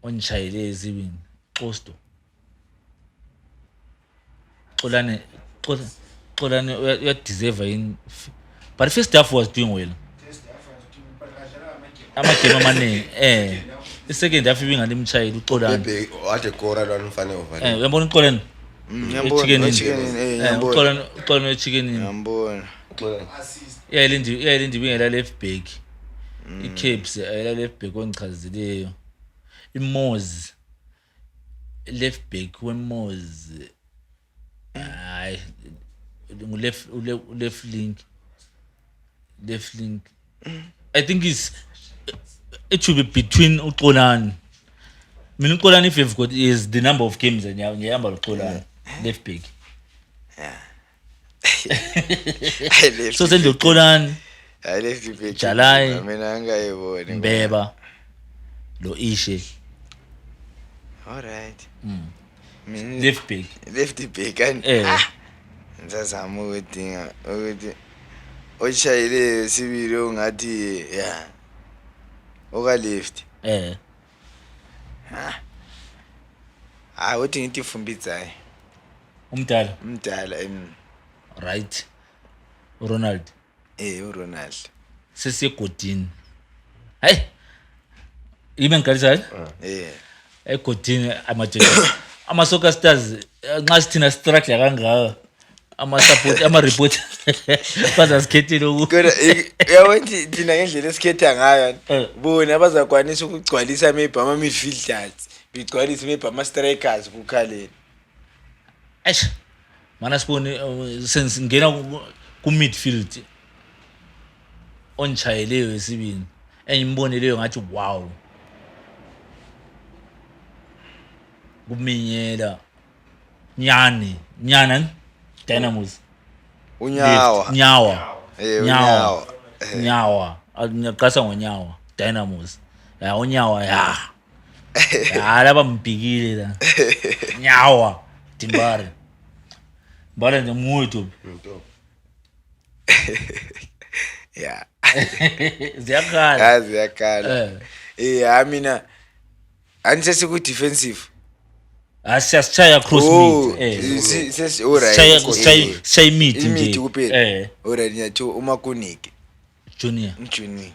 onishayele ezibini, Xosto, Xolane, Xolane uyadeserve in, but first half was doing well, amagame amaningi. I-second half ibingalimshayeli uXolane. Bhebhe wade kora lwana umfana over. Uyabona uXolane? Ngiyambona. Echikenini. Echikenini, ngiyambona. Uxolane, uXolane wechikenini. Ngiyambona. Iyayilindi ibingela left back, i-Caps ayela left back ongichazileyo, iMoz, left back weMoz, hayi, ngu-left left link, left link. I think is it should be between uXolani, mina uXolani, if you've got is the number of games, ngiyahamba loXolani left back. Left So sendoXolani. Hayi, left back. Jalai. Mina angayiboni. Mbeba lo Ishe. Alright. Mina Left back. Left back and ngisazama ukudinga ukuthi oshayile sibili ongathi ya oka left. Hayi, uthi ngithi Fumbidzayi. Umdala. Umdala. Right, uRonald. Eh, uRonald. Sesiyegodini, hayi, ibe ngiqalisa. Eh. Egodini, amadoda, ama-soccer stars, nxa sithina struggle kangaka, ama-support, ama-report bazasikhethile Kodwa uyabona ukuthi thina ngendlela esikhetha ngayo, bona bazakwanisa ukugcwalisa maybe ama-midfielders, begcwalise maybe ama-strikers kukhaleni. Eish, mana sibone, sengena ku-midfield, onishayeleyo esibini engimbonileyo ngathi wow, kuminyela nyane nyana Dynamos. Unyawa. Left. Nyawa. Unyawa. Nyawa. Ngiyaqasa ngoNyawa Dynamos ya, uNyawa ya ya, laba mbhikile la, Nyawa Dimbare, mbala nje nguwe Tobi. Ya. Ziyakhala. Yazi yakhala. Ha, mina anisesiku-defensive. Asiyasishaya cross Oh, mid. alright. Sishaya imid nje. Imid kuphela. Alright, ngiyathiwa uMakunike. Junior. Junior.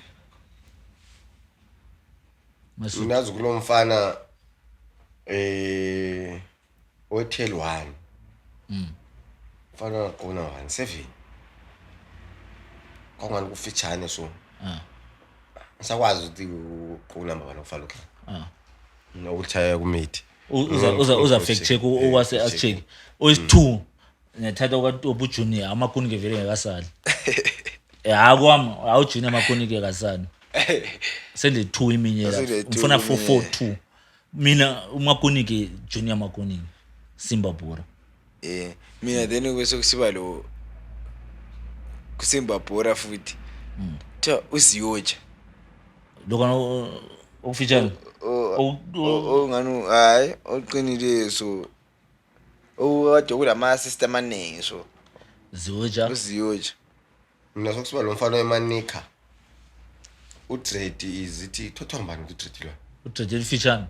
Masudi. Minazi kulo mfana hotel 1, mfana qona 17, kwangani kufitshane, so ngisakwazi ukuthi uqoku number bani okufana lokho nokuthaya kumithi. Uza fact check okwase acheck oyisi2, ngiyathatha kwaTobu Junior, amakunike vele ngekasali ya kwami, awu Junior, amakunike kasali sende 2 iminyela. Sende two. Ngifuna 442 mina, uMakunike Junior, Makunike Simba Bhora. Mina then kube sekusiba lo kuSimba Bhora futhi. Kuthiwa uZiyoja. Lokho okufitshane. Ongani, hayi, oqinileyo so. Okade kulama-assist amaningi so. Ziyoja. Uziyoja. Mina sokusuka lo mfana wemanika. UDredi izithi thothwa ngubani uDredi lo? UDredi elifitshane.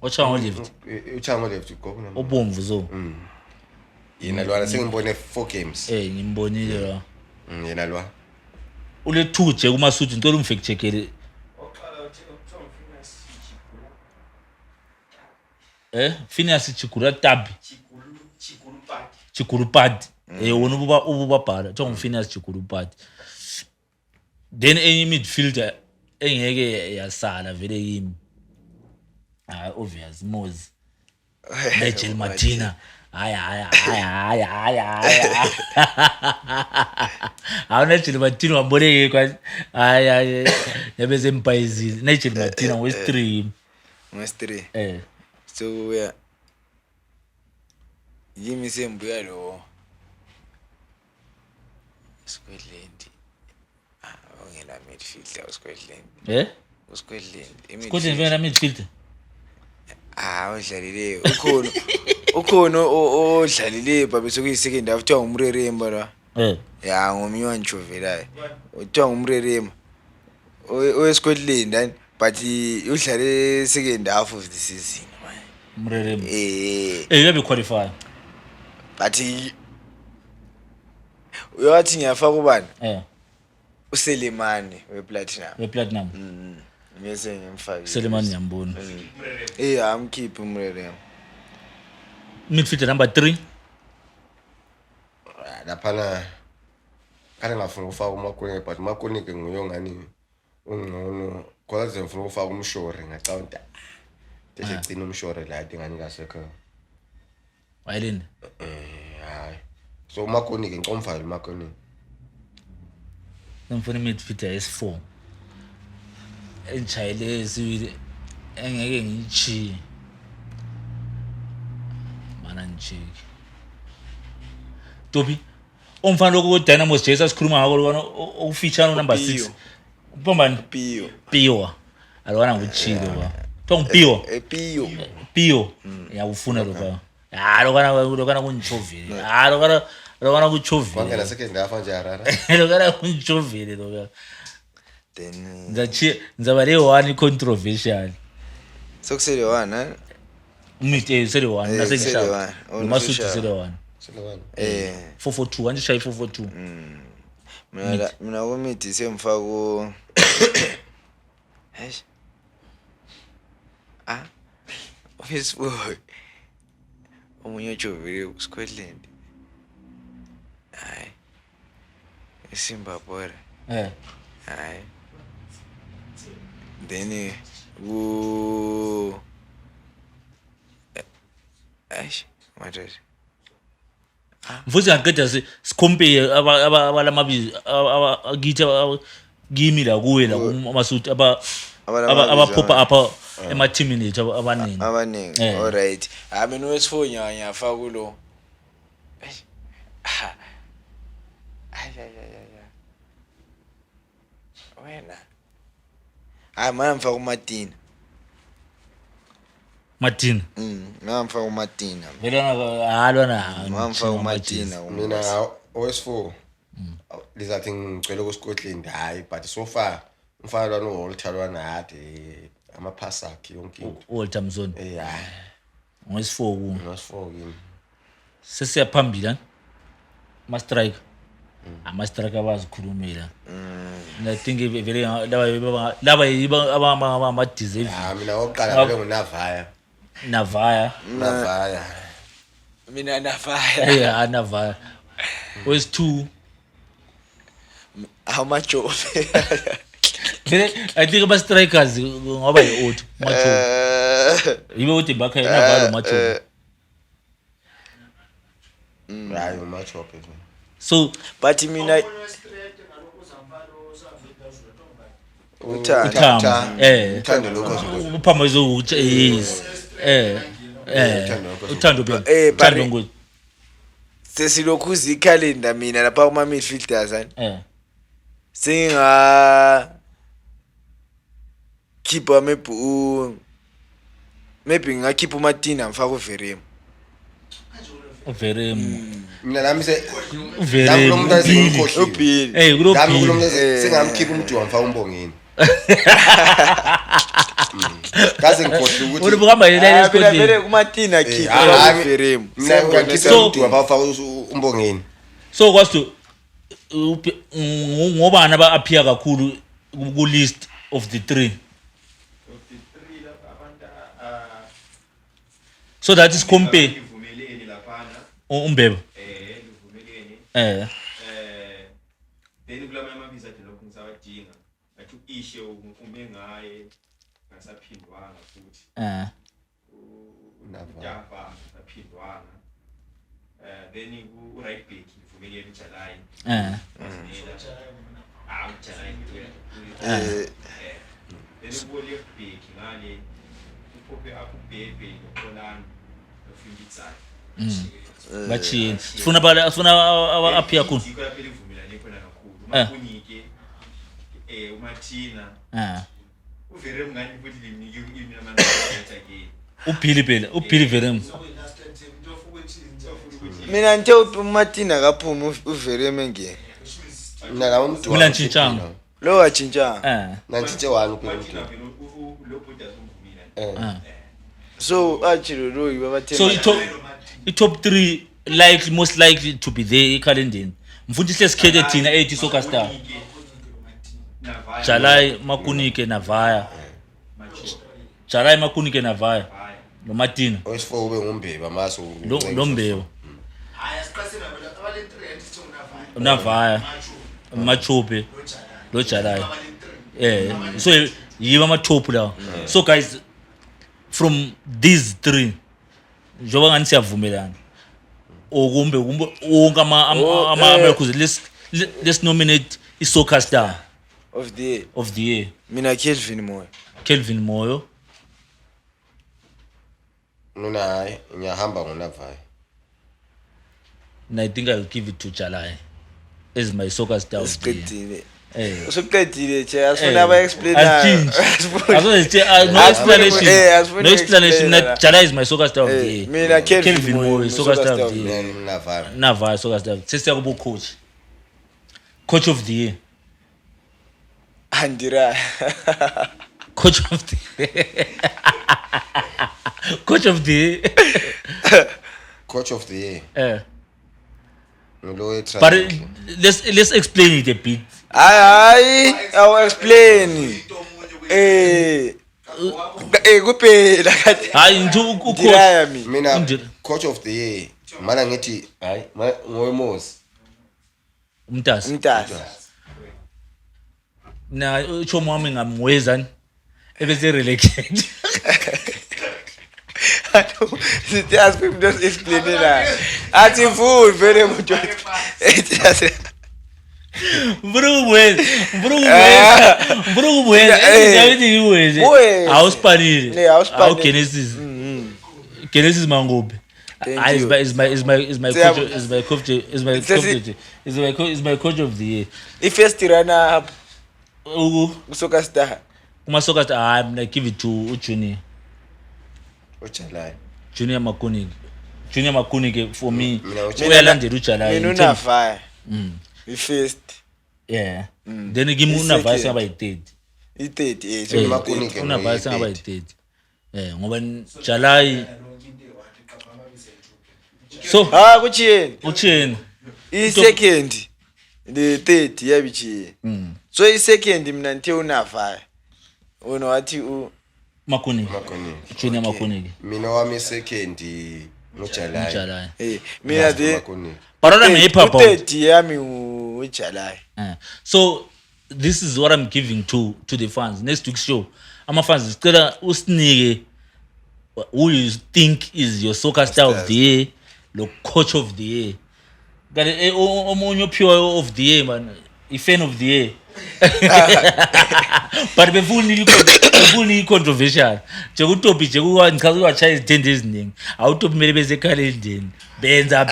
Otshaya ngo-left. Utshaya ngo-left ugogo noma? Obomvu so. Yena lwana sengimbone 4 games. Eh ngimbonile la. Yena lwa. Ule 2 je kuMasuthi ngicela umfact checkele. Phineas Chigula Tabi. Chigulupati. Wona ububa ububabhala kuthiwa nguPhineas Chigulupati. Then enye midfielder engeke yasala vele kimi. Hayi obvious Mozi. Nigel Martina. Hayi hayi hayi hayi hayi hayi. Hawu Nigel Martina wamboneke kwa hayi hayi yabe sembhayizile Nigel Martina ngowesi-3. Ngowesi-3. Eh. So yeah. Yimi sembuya lo. Scotland. Ah, ongela midfielder uScotland. Eh? uScotland. Scotland vele midfielder. Ah, odlalile. Ukhona. Ukhona odlalile babe sekuyi second half kuthiwa ngumreremba la. Eh. Ya ngomunye wangijovelayo. Kuthiwa ngumreremba. OweScotland and but udlale second half of the season. Mreremba. Eh. Eh yabe qualify. But uyathi ngiyafaka ubani? Eh. uSelemani wePlatinum. WePlatinum. Ngese ngimfakile. Selemani ngiyambona. Eh amkhiphi umreremba. Midfielder number 3. Laphana kade ngafuna ukufaka uMakonike but uMakonike nguye ngani ungcono. Kodwa nje ngifuna ukufaka umshore ngacabanga ukuthi teshe gcina umshore la ngani kasekho. Wayelinde. Hayi. So uMakonike ngicomfaka uMakonike. Ngifuna midfielder S4. Engijayele sibili engeke ngiyishiye. Mana ngijike. Tobi umfana lokho Dynamos Jay sasikhuluma ngakho lokho okufitshana number 6. Upombani? Pio. Piwa. Alwana nguchilo ba. Kuthiwa nguPiwa. Pio. Pio. Ngiyakufuna lokho. Ah lokana lokana kunjovile. Ah lokana lokana kuchovile. Kwangena second half nje Harare. Lokana kunjovile lokho. Then Ngizachi ngizaba le one controversial. Sokusele one eh? Umit sele one Eh, nasengishaya. kusele one. Oh, Nomasuthi usushaya. sele one. Sele one. Eh. 442 anje shayi 442. Mina mina komidi semfaka ku Eish. Ah. Office boy. Omunye ojovile kuScotland. Hayi. Isimba bora. Eh. Hayi. Then ku Eish, madoda. Mfuthi ngaqeda sicompare abalamabizo akithi kimi la kuwe la kumasuthi abaphopha apha emathimini ethu abaningi. Abaningi. All right. Ah mina wesi4 ngiyafaka kulo. Ay ay ay ay. Wena. Hayi mana mfaka uMartina. Martina. Ngamfaka uMartina. Vele halwana Ngamfaka uMartina. Mina OS4 lizathi ngicela ku Scotland hayi but so far umfana lwana uWalter lwana hadi amaphasi akhe yonke into. Walter Mzoni. Eh hayi. Ngowesi4 ku. Ngowesi4 kimi. Sesiya phambili la. Ama striker. Ama striker abazikhulumela. I think vele laba laba abama deserve. Ah mina oqala vele nguNavaya. Navaya. Navaya. Mina Navaya. Yeah, Navaya. Wes2. How much of? I think ama strikers ngoba yi-auto macho. Yibe uthi bakha Navaya macho. Hayi umacho phela. So but mina uthando eh uthando lokho uphamba izokuthi yes eh eh uthando phela uthando ngozi sesilokhu zikhalenda mina lapha kuma midfielders ani eh singa khipha maybe maybe ngakhipha uMartina ngifaka uVerem. Verem. Mina nami se Verem. Nami kulo muntu uBilly. Eh kulo Nami kulo Billy. muntu sengamkhipha umuntu wamfaka umbongeni. Kaze ngikhohlwe ukuthi Uri buhamba yena Ah, phela vele esikoleni. kumatina Eh, khipha hayi, uVerem. mina ngikhipha So- umuntu wamfaka umbongeni. So kwasto ngobani aba appear kakhulu ku list of the three? Of the three lapha abantu ah, So that is compare ngivumelene laphana umbeba. ngivumelene Eh. Then kulamanye amabizo ade lokhu ngisawadinga ngathi u-ishe ume ngaye ngasaphindwanga futhi utafa ngasaphindwanga then ku-right back ngivumelene uJalai ah uJalai then ku-left back ngale uphophe up uBhebhe noXolani noFimbitsane Bachini. Sifuna bala sifuna aba appear kakhulu. Yikho lapho elivumelane khona kakhulu uMakunike uMathina uVere mngani futhi limnike ini amandla ke uBilly phela, uBilly Verem. Mina ngithe uMatina akaphumi uVerem engene. Mina nami umuntu Mina ngitshintshanga. Lo watshintshanga. Nantshintshe one kuphela umuntu. Mathina vele lo bhuti asumvumile So achilo lo babathe. So i-top 3 likely most likely to be there ekhalendeni. Mfundisi lesikhethe thina ethi soccer star. Jalai Makunike Navaya. Jalai Makunike Navaya. Nomatina. Owesi-4 ube ngumbeba maso Lo Mbewu. Navaya. Machope. Lo Jalai. So yibo ama-top lawo. So guys from these three njengoba ngani siyavumelana okumbe kumbe wonke ama let's nominate i-soccer star of the year. Of the year. Mina Kelvin Moyo. Kelvin Moyo. Mina hayi ngiyahamba ngoNavaya. And I think I'll give it to Jalai as my soccer star of the year. Usuqedile. Usuqedile che asifuna aba explain. No explanation. Asifuna No explanation. explain. Jalai is my soccer star of the year. Mina Kelvin Moyo soccer star of the year. Navaya. Navaya soccer star. Sesiya kubo coach. Coach of the year. Andira. Coach of the year. Coach of the year. Coach of the year. But let's explain it a bit. Hayi, I will explain. Kuphela kade. Hayi nje ucoach. Mina coach of the year. Mana ngithi hayi ngowemosi. Umntasi. Umntasi. Na uchomo wami ngamwezani ebese relegate. Sithi asibe umuntu explain la. Athi full vele umuntu. Ethi Mvurukumwezi. Mvurukumwezi. Awusipanile. Awu Genesis. Genesis Mangobe. Is my coach of the year. I-first runner up. Soccer star. Kuma soccer star, I'm gonna give it to Junior. Ujalai. Junior Makunike. Junior Makunike for me. Uyalandela uJalai. Mina uNavaya. I-first. Yeah. Then give me uNavaya singaba yi-third. I-third, Makunike. uNavaya singaba yi-third. Ngoba Jalai. So kuchiyeni. Uchiyeni. I-second the third yabichiyeni. So i-second mina ngithe uNavaya. Wena wathi u Makunike. Junior Makunike. Mina wami second nguJalai. Jalai. Mina the But what I'm happy about. Third yami uJalai. So this is what I'm giving to the fans next week's show. Ama fans sicela usinike who you think is your soccer star of the year, lo coach of the year. Kanti omunye ophiwayo of the year man, i fan of the year. But befuna i-controversial. Nje uTopi nje ngichaza uwachaya izithende eziningi. Awutopi kumele beze ekhalendeni. Benza.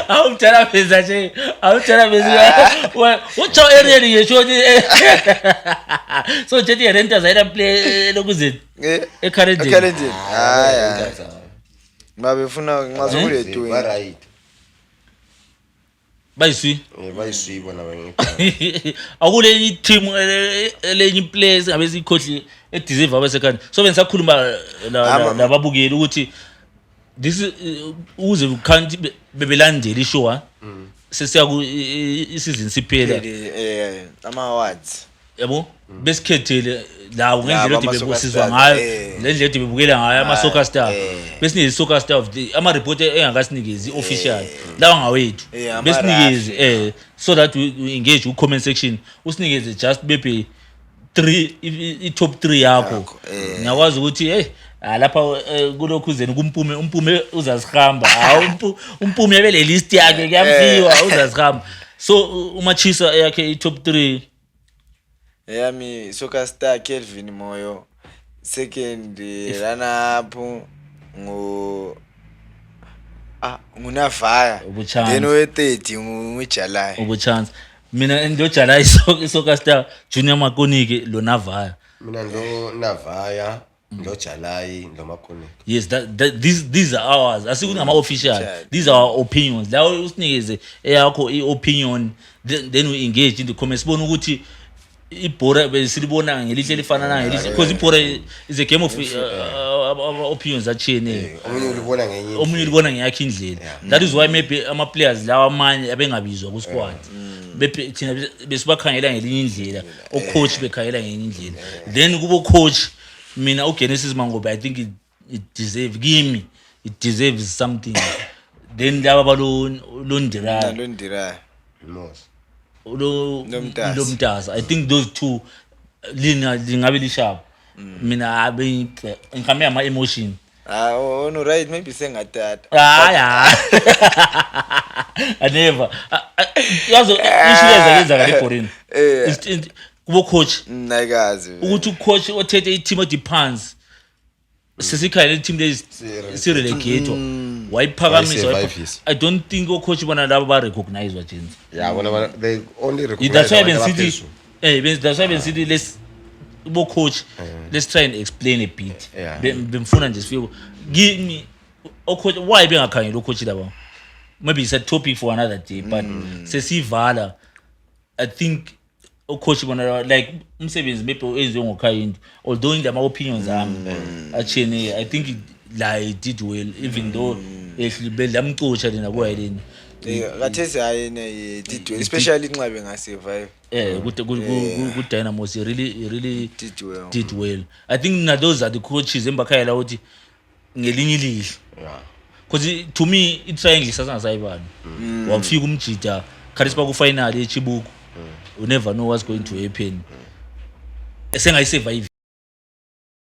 Awumdala benza nje. Awumdala benza. Utsho area ngisho. So nje i-Herentals ayina play elokuzeni ekhalendeni. Ekhalendeni. Hayi. Babefuna nxa sokule Eh? Ba right. Bayiswi. Bayiswi bona bangekho. Akulenye team elenye play singabe sikhohli edeserve abasekhanda. So bengisakhuluma nababukeli ukuthi this is ukuze can't bebelandela ishow ha. Sesiya ku isizini siphela. Ama awards. Yabo besikhethele lawo ngendlela Labo ode ama-soccer bebusizwa stars, ngayo eh. le ndlela ode bebukela ngayo ama-soccer star besinikeze i-soccer star of the ama-report engakasinikezi i-official lawa ngawethu Ama besinikeze so that we engage ku-comment section, usinikeze just maybe three, i-top three yakho. Yakho. Ngiyakwazi ukuthi hey, ah, lapha kulokhuzeni kumpume, umpume uzazihamba, hawu, umpume ebele list yakhe kuyamfiwa, uzazihamba. So umachisa eyakhe i-top three. Eyami soccer star, Kelvin Moyo. Second runner up ngu nguNavaya. Ubuchance. Then we-third nguJalai. Ubuchance. Mina ndojala i-soccer star, Junior Makonike lo Navaya. Mina ndo Navaya, ndo Jalai, ndo Makonike. Yes, these are ours, asikuthi ngama-official. Official. These are our opinions. La usinikeze eyakho i-opinion, then we engage in the comments, sibone ukuthi ibhora besilibona ngelihle elifana nangelihle, because ibhora is a game of opinions atshiyeneyo. Omunye ulibona ngenye. Omunye ulibona ngeyakhe indlela. That is why maybe ama-players lawa amanye abengabizwa ku-squad. Thina besibakhangela ngelinye indlela, ocoach bekhangela ngenye indlela. Then kubo coach, mina uGenesis Mangobe, I think it deserve, kimi it deserves something. Then laba balondirayo. Nalondirayo. Mos. Lo Lomtasa. Lomtasa. I think those two lina lingabe lishap. Mina abe ngihambe ama emotion. Ah, ono right, maybe sengatata. Hayi hayi, I never. Yazo issue yenzakala ebhorini. Kubo coach. Nayikazi. Ukuthi ucoach othethe i-team odi phansi, sesikhayela i-team lezi sirelegate, wayiphakamisa. Wayisurvivisa. I don't think ocoach bona laba ba-recognizwa, gents. Yeah, bona they only recognize That's why abantu bensithi abaphezulu. that's why bensithi let's bo coach, let's try and explain a bit. Bemfuna nje sifike kimi ocoach, why bengakhangeli ocoach laba. Maybe it's a topic for another day, but sesivala. I think ocoach bona, like umsebenzi maybe owenziwe ngokhayinto, although in ama opinions ami atshiyeneyo, I think la he did well, even though bedlamcotsha lena kuwayeleni. Kathesi hayi ne did well, especially nxa bengasurvive. Ku Dynamos he really Did well. Did well. I think na those are the coaches embakhayela ukuthi ngelinye ilihlo, because to me i-triangle sasingasayibani. Wafika umjida khathi siba ku-final yechibuku, you never know what's going to happen. Sengayisurvive,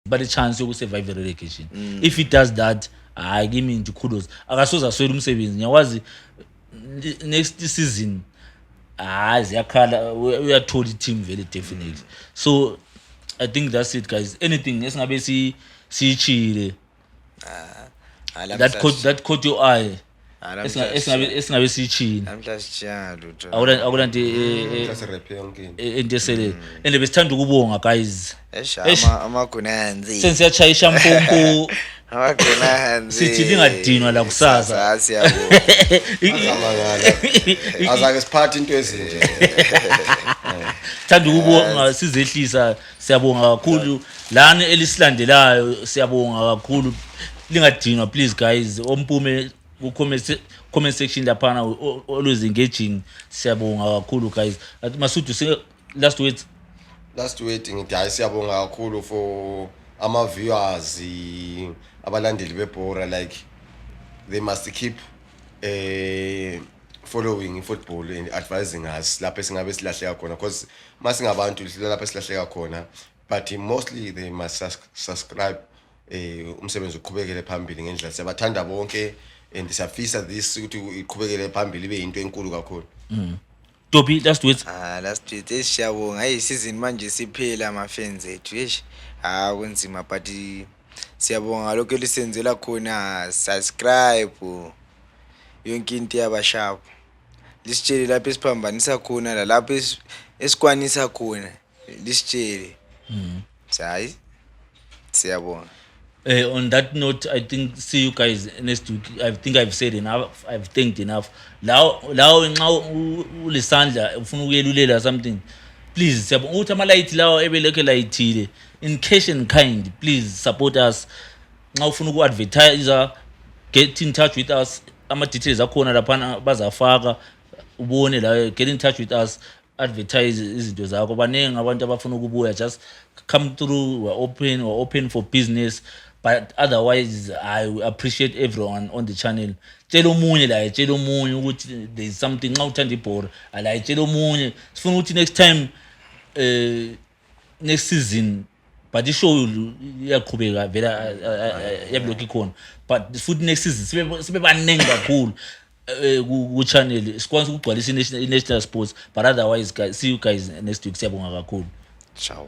bale chance yokusurvive relegation. If he does that, hayi, kimi nje kudos, akasoze aswele umsebenzi. Ngiyakwazi next season, hayi, ziyakhala, uyathola i-team vele, definitely. So I think that's it, guys. Anything esingabe siyitshile that caught your eye esingabe siyitshile? Namhla sitshiya lutho. Akulanto. Sasirephe yonke into. Into esele and besithanda ukubonga, guys. Eish. Eish. Amagunanzi. Sensiyachaya ishampompo. Amagunanzi. Sithi lingadinwa la kusasa. Siyabonga. Azamangala. Azake siphathe into ezinje. Thanda ukubonga, sizehlisa. Siyabonga kakhulu lana elisilandelayo, siyabonga kakhulu. Lingadinwa, please guys, ompume ku comment section laphana, always engaging. Siyabonga kakhulu, guys. Athi Masudu, last words. Last word ngithi hayi, siyabonga kakhulu for ama viewers, abalandeli bebhora. Like, they must keep following football and advising us lapho esingabe silahleka khona, because masingabantu lapho esilahleka khona, but mostly they must subscribe, umsebenzi uqhubekele phambili ngendlela. Siyabathanda bonke and siyafisa this ukuthi iqhubekele phambili, ibe into enkulu kakhulu. Topi, last words. Ah, last week siyabonga. Hayi, season manje siphela, ama-fans ethu. Eish, ah, kunzima, but siyabonga ngalokho elisenzela khona. Subscribe, yonke into yabasharp. Lisitshele lapho esiphambanisa khona, lalapho esikwanisa khona. Lisitshele. Hayi, siyabonga. On that note, I think see you guys next week. I think I've said enough. I've thanked enough. Lawo nxa ulesandla ufuna ukuyelulela something, please, siyabonga ukuthi amalayithi lawo ebelokhu elayithile in cash and kind. Please support us. Nxa ufuna uku-advertise, get in touch with us. Ama-details akhona laphana, bazafaka ubone la. Get in touch with us, advertise izinto zakho. Baningi abantu abafuna ukubuya. Just come through. We're open for business. But otherwise, I appreciate everyone on the channel. Tshela omunye la, tshela omunye ukuthi there is something. Nxa uthanda ibhora ala, tshela omunye. Sifuna ukuthi next time, next season, but ishow iyaqhubeka vela, yabilokhu ikhona, but futhi next season sibe baningi kakhulu ku-channel, sikwanisa ukugcwalisa i-national sports. But otherwise, guys, see you guys next week. Siyabonga kakhulu. Ciao.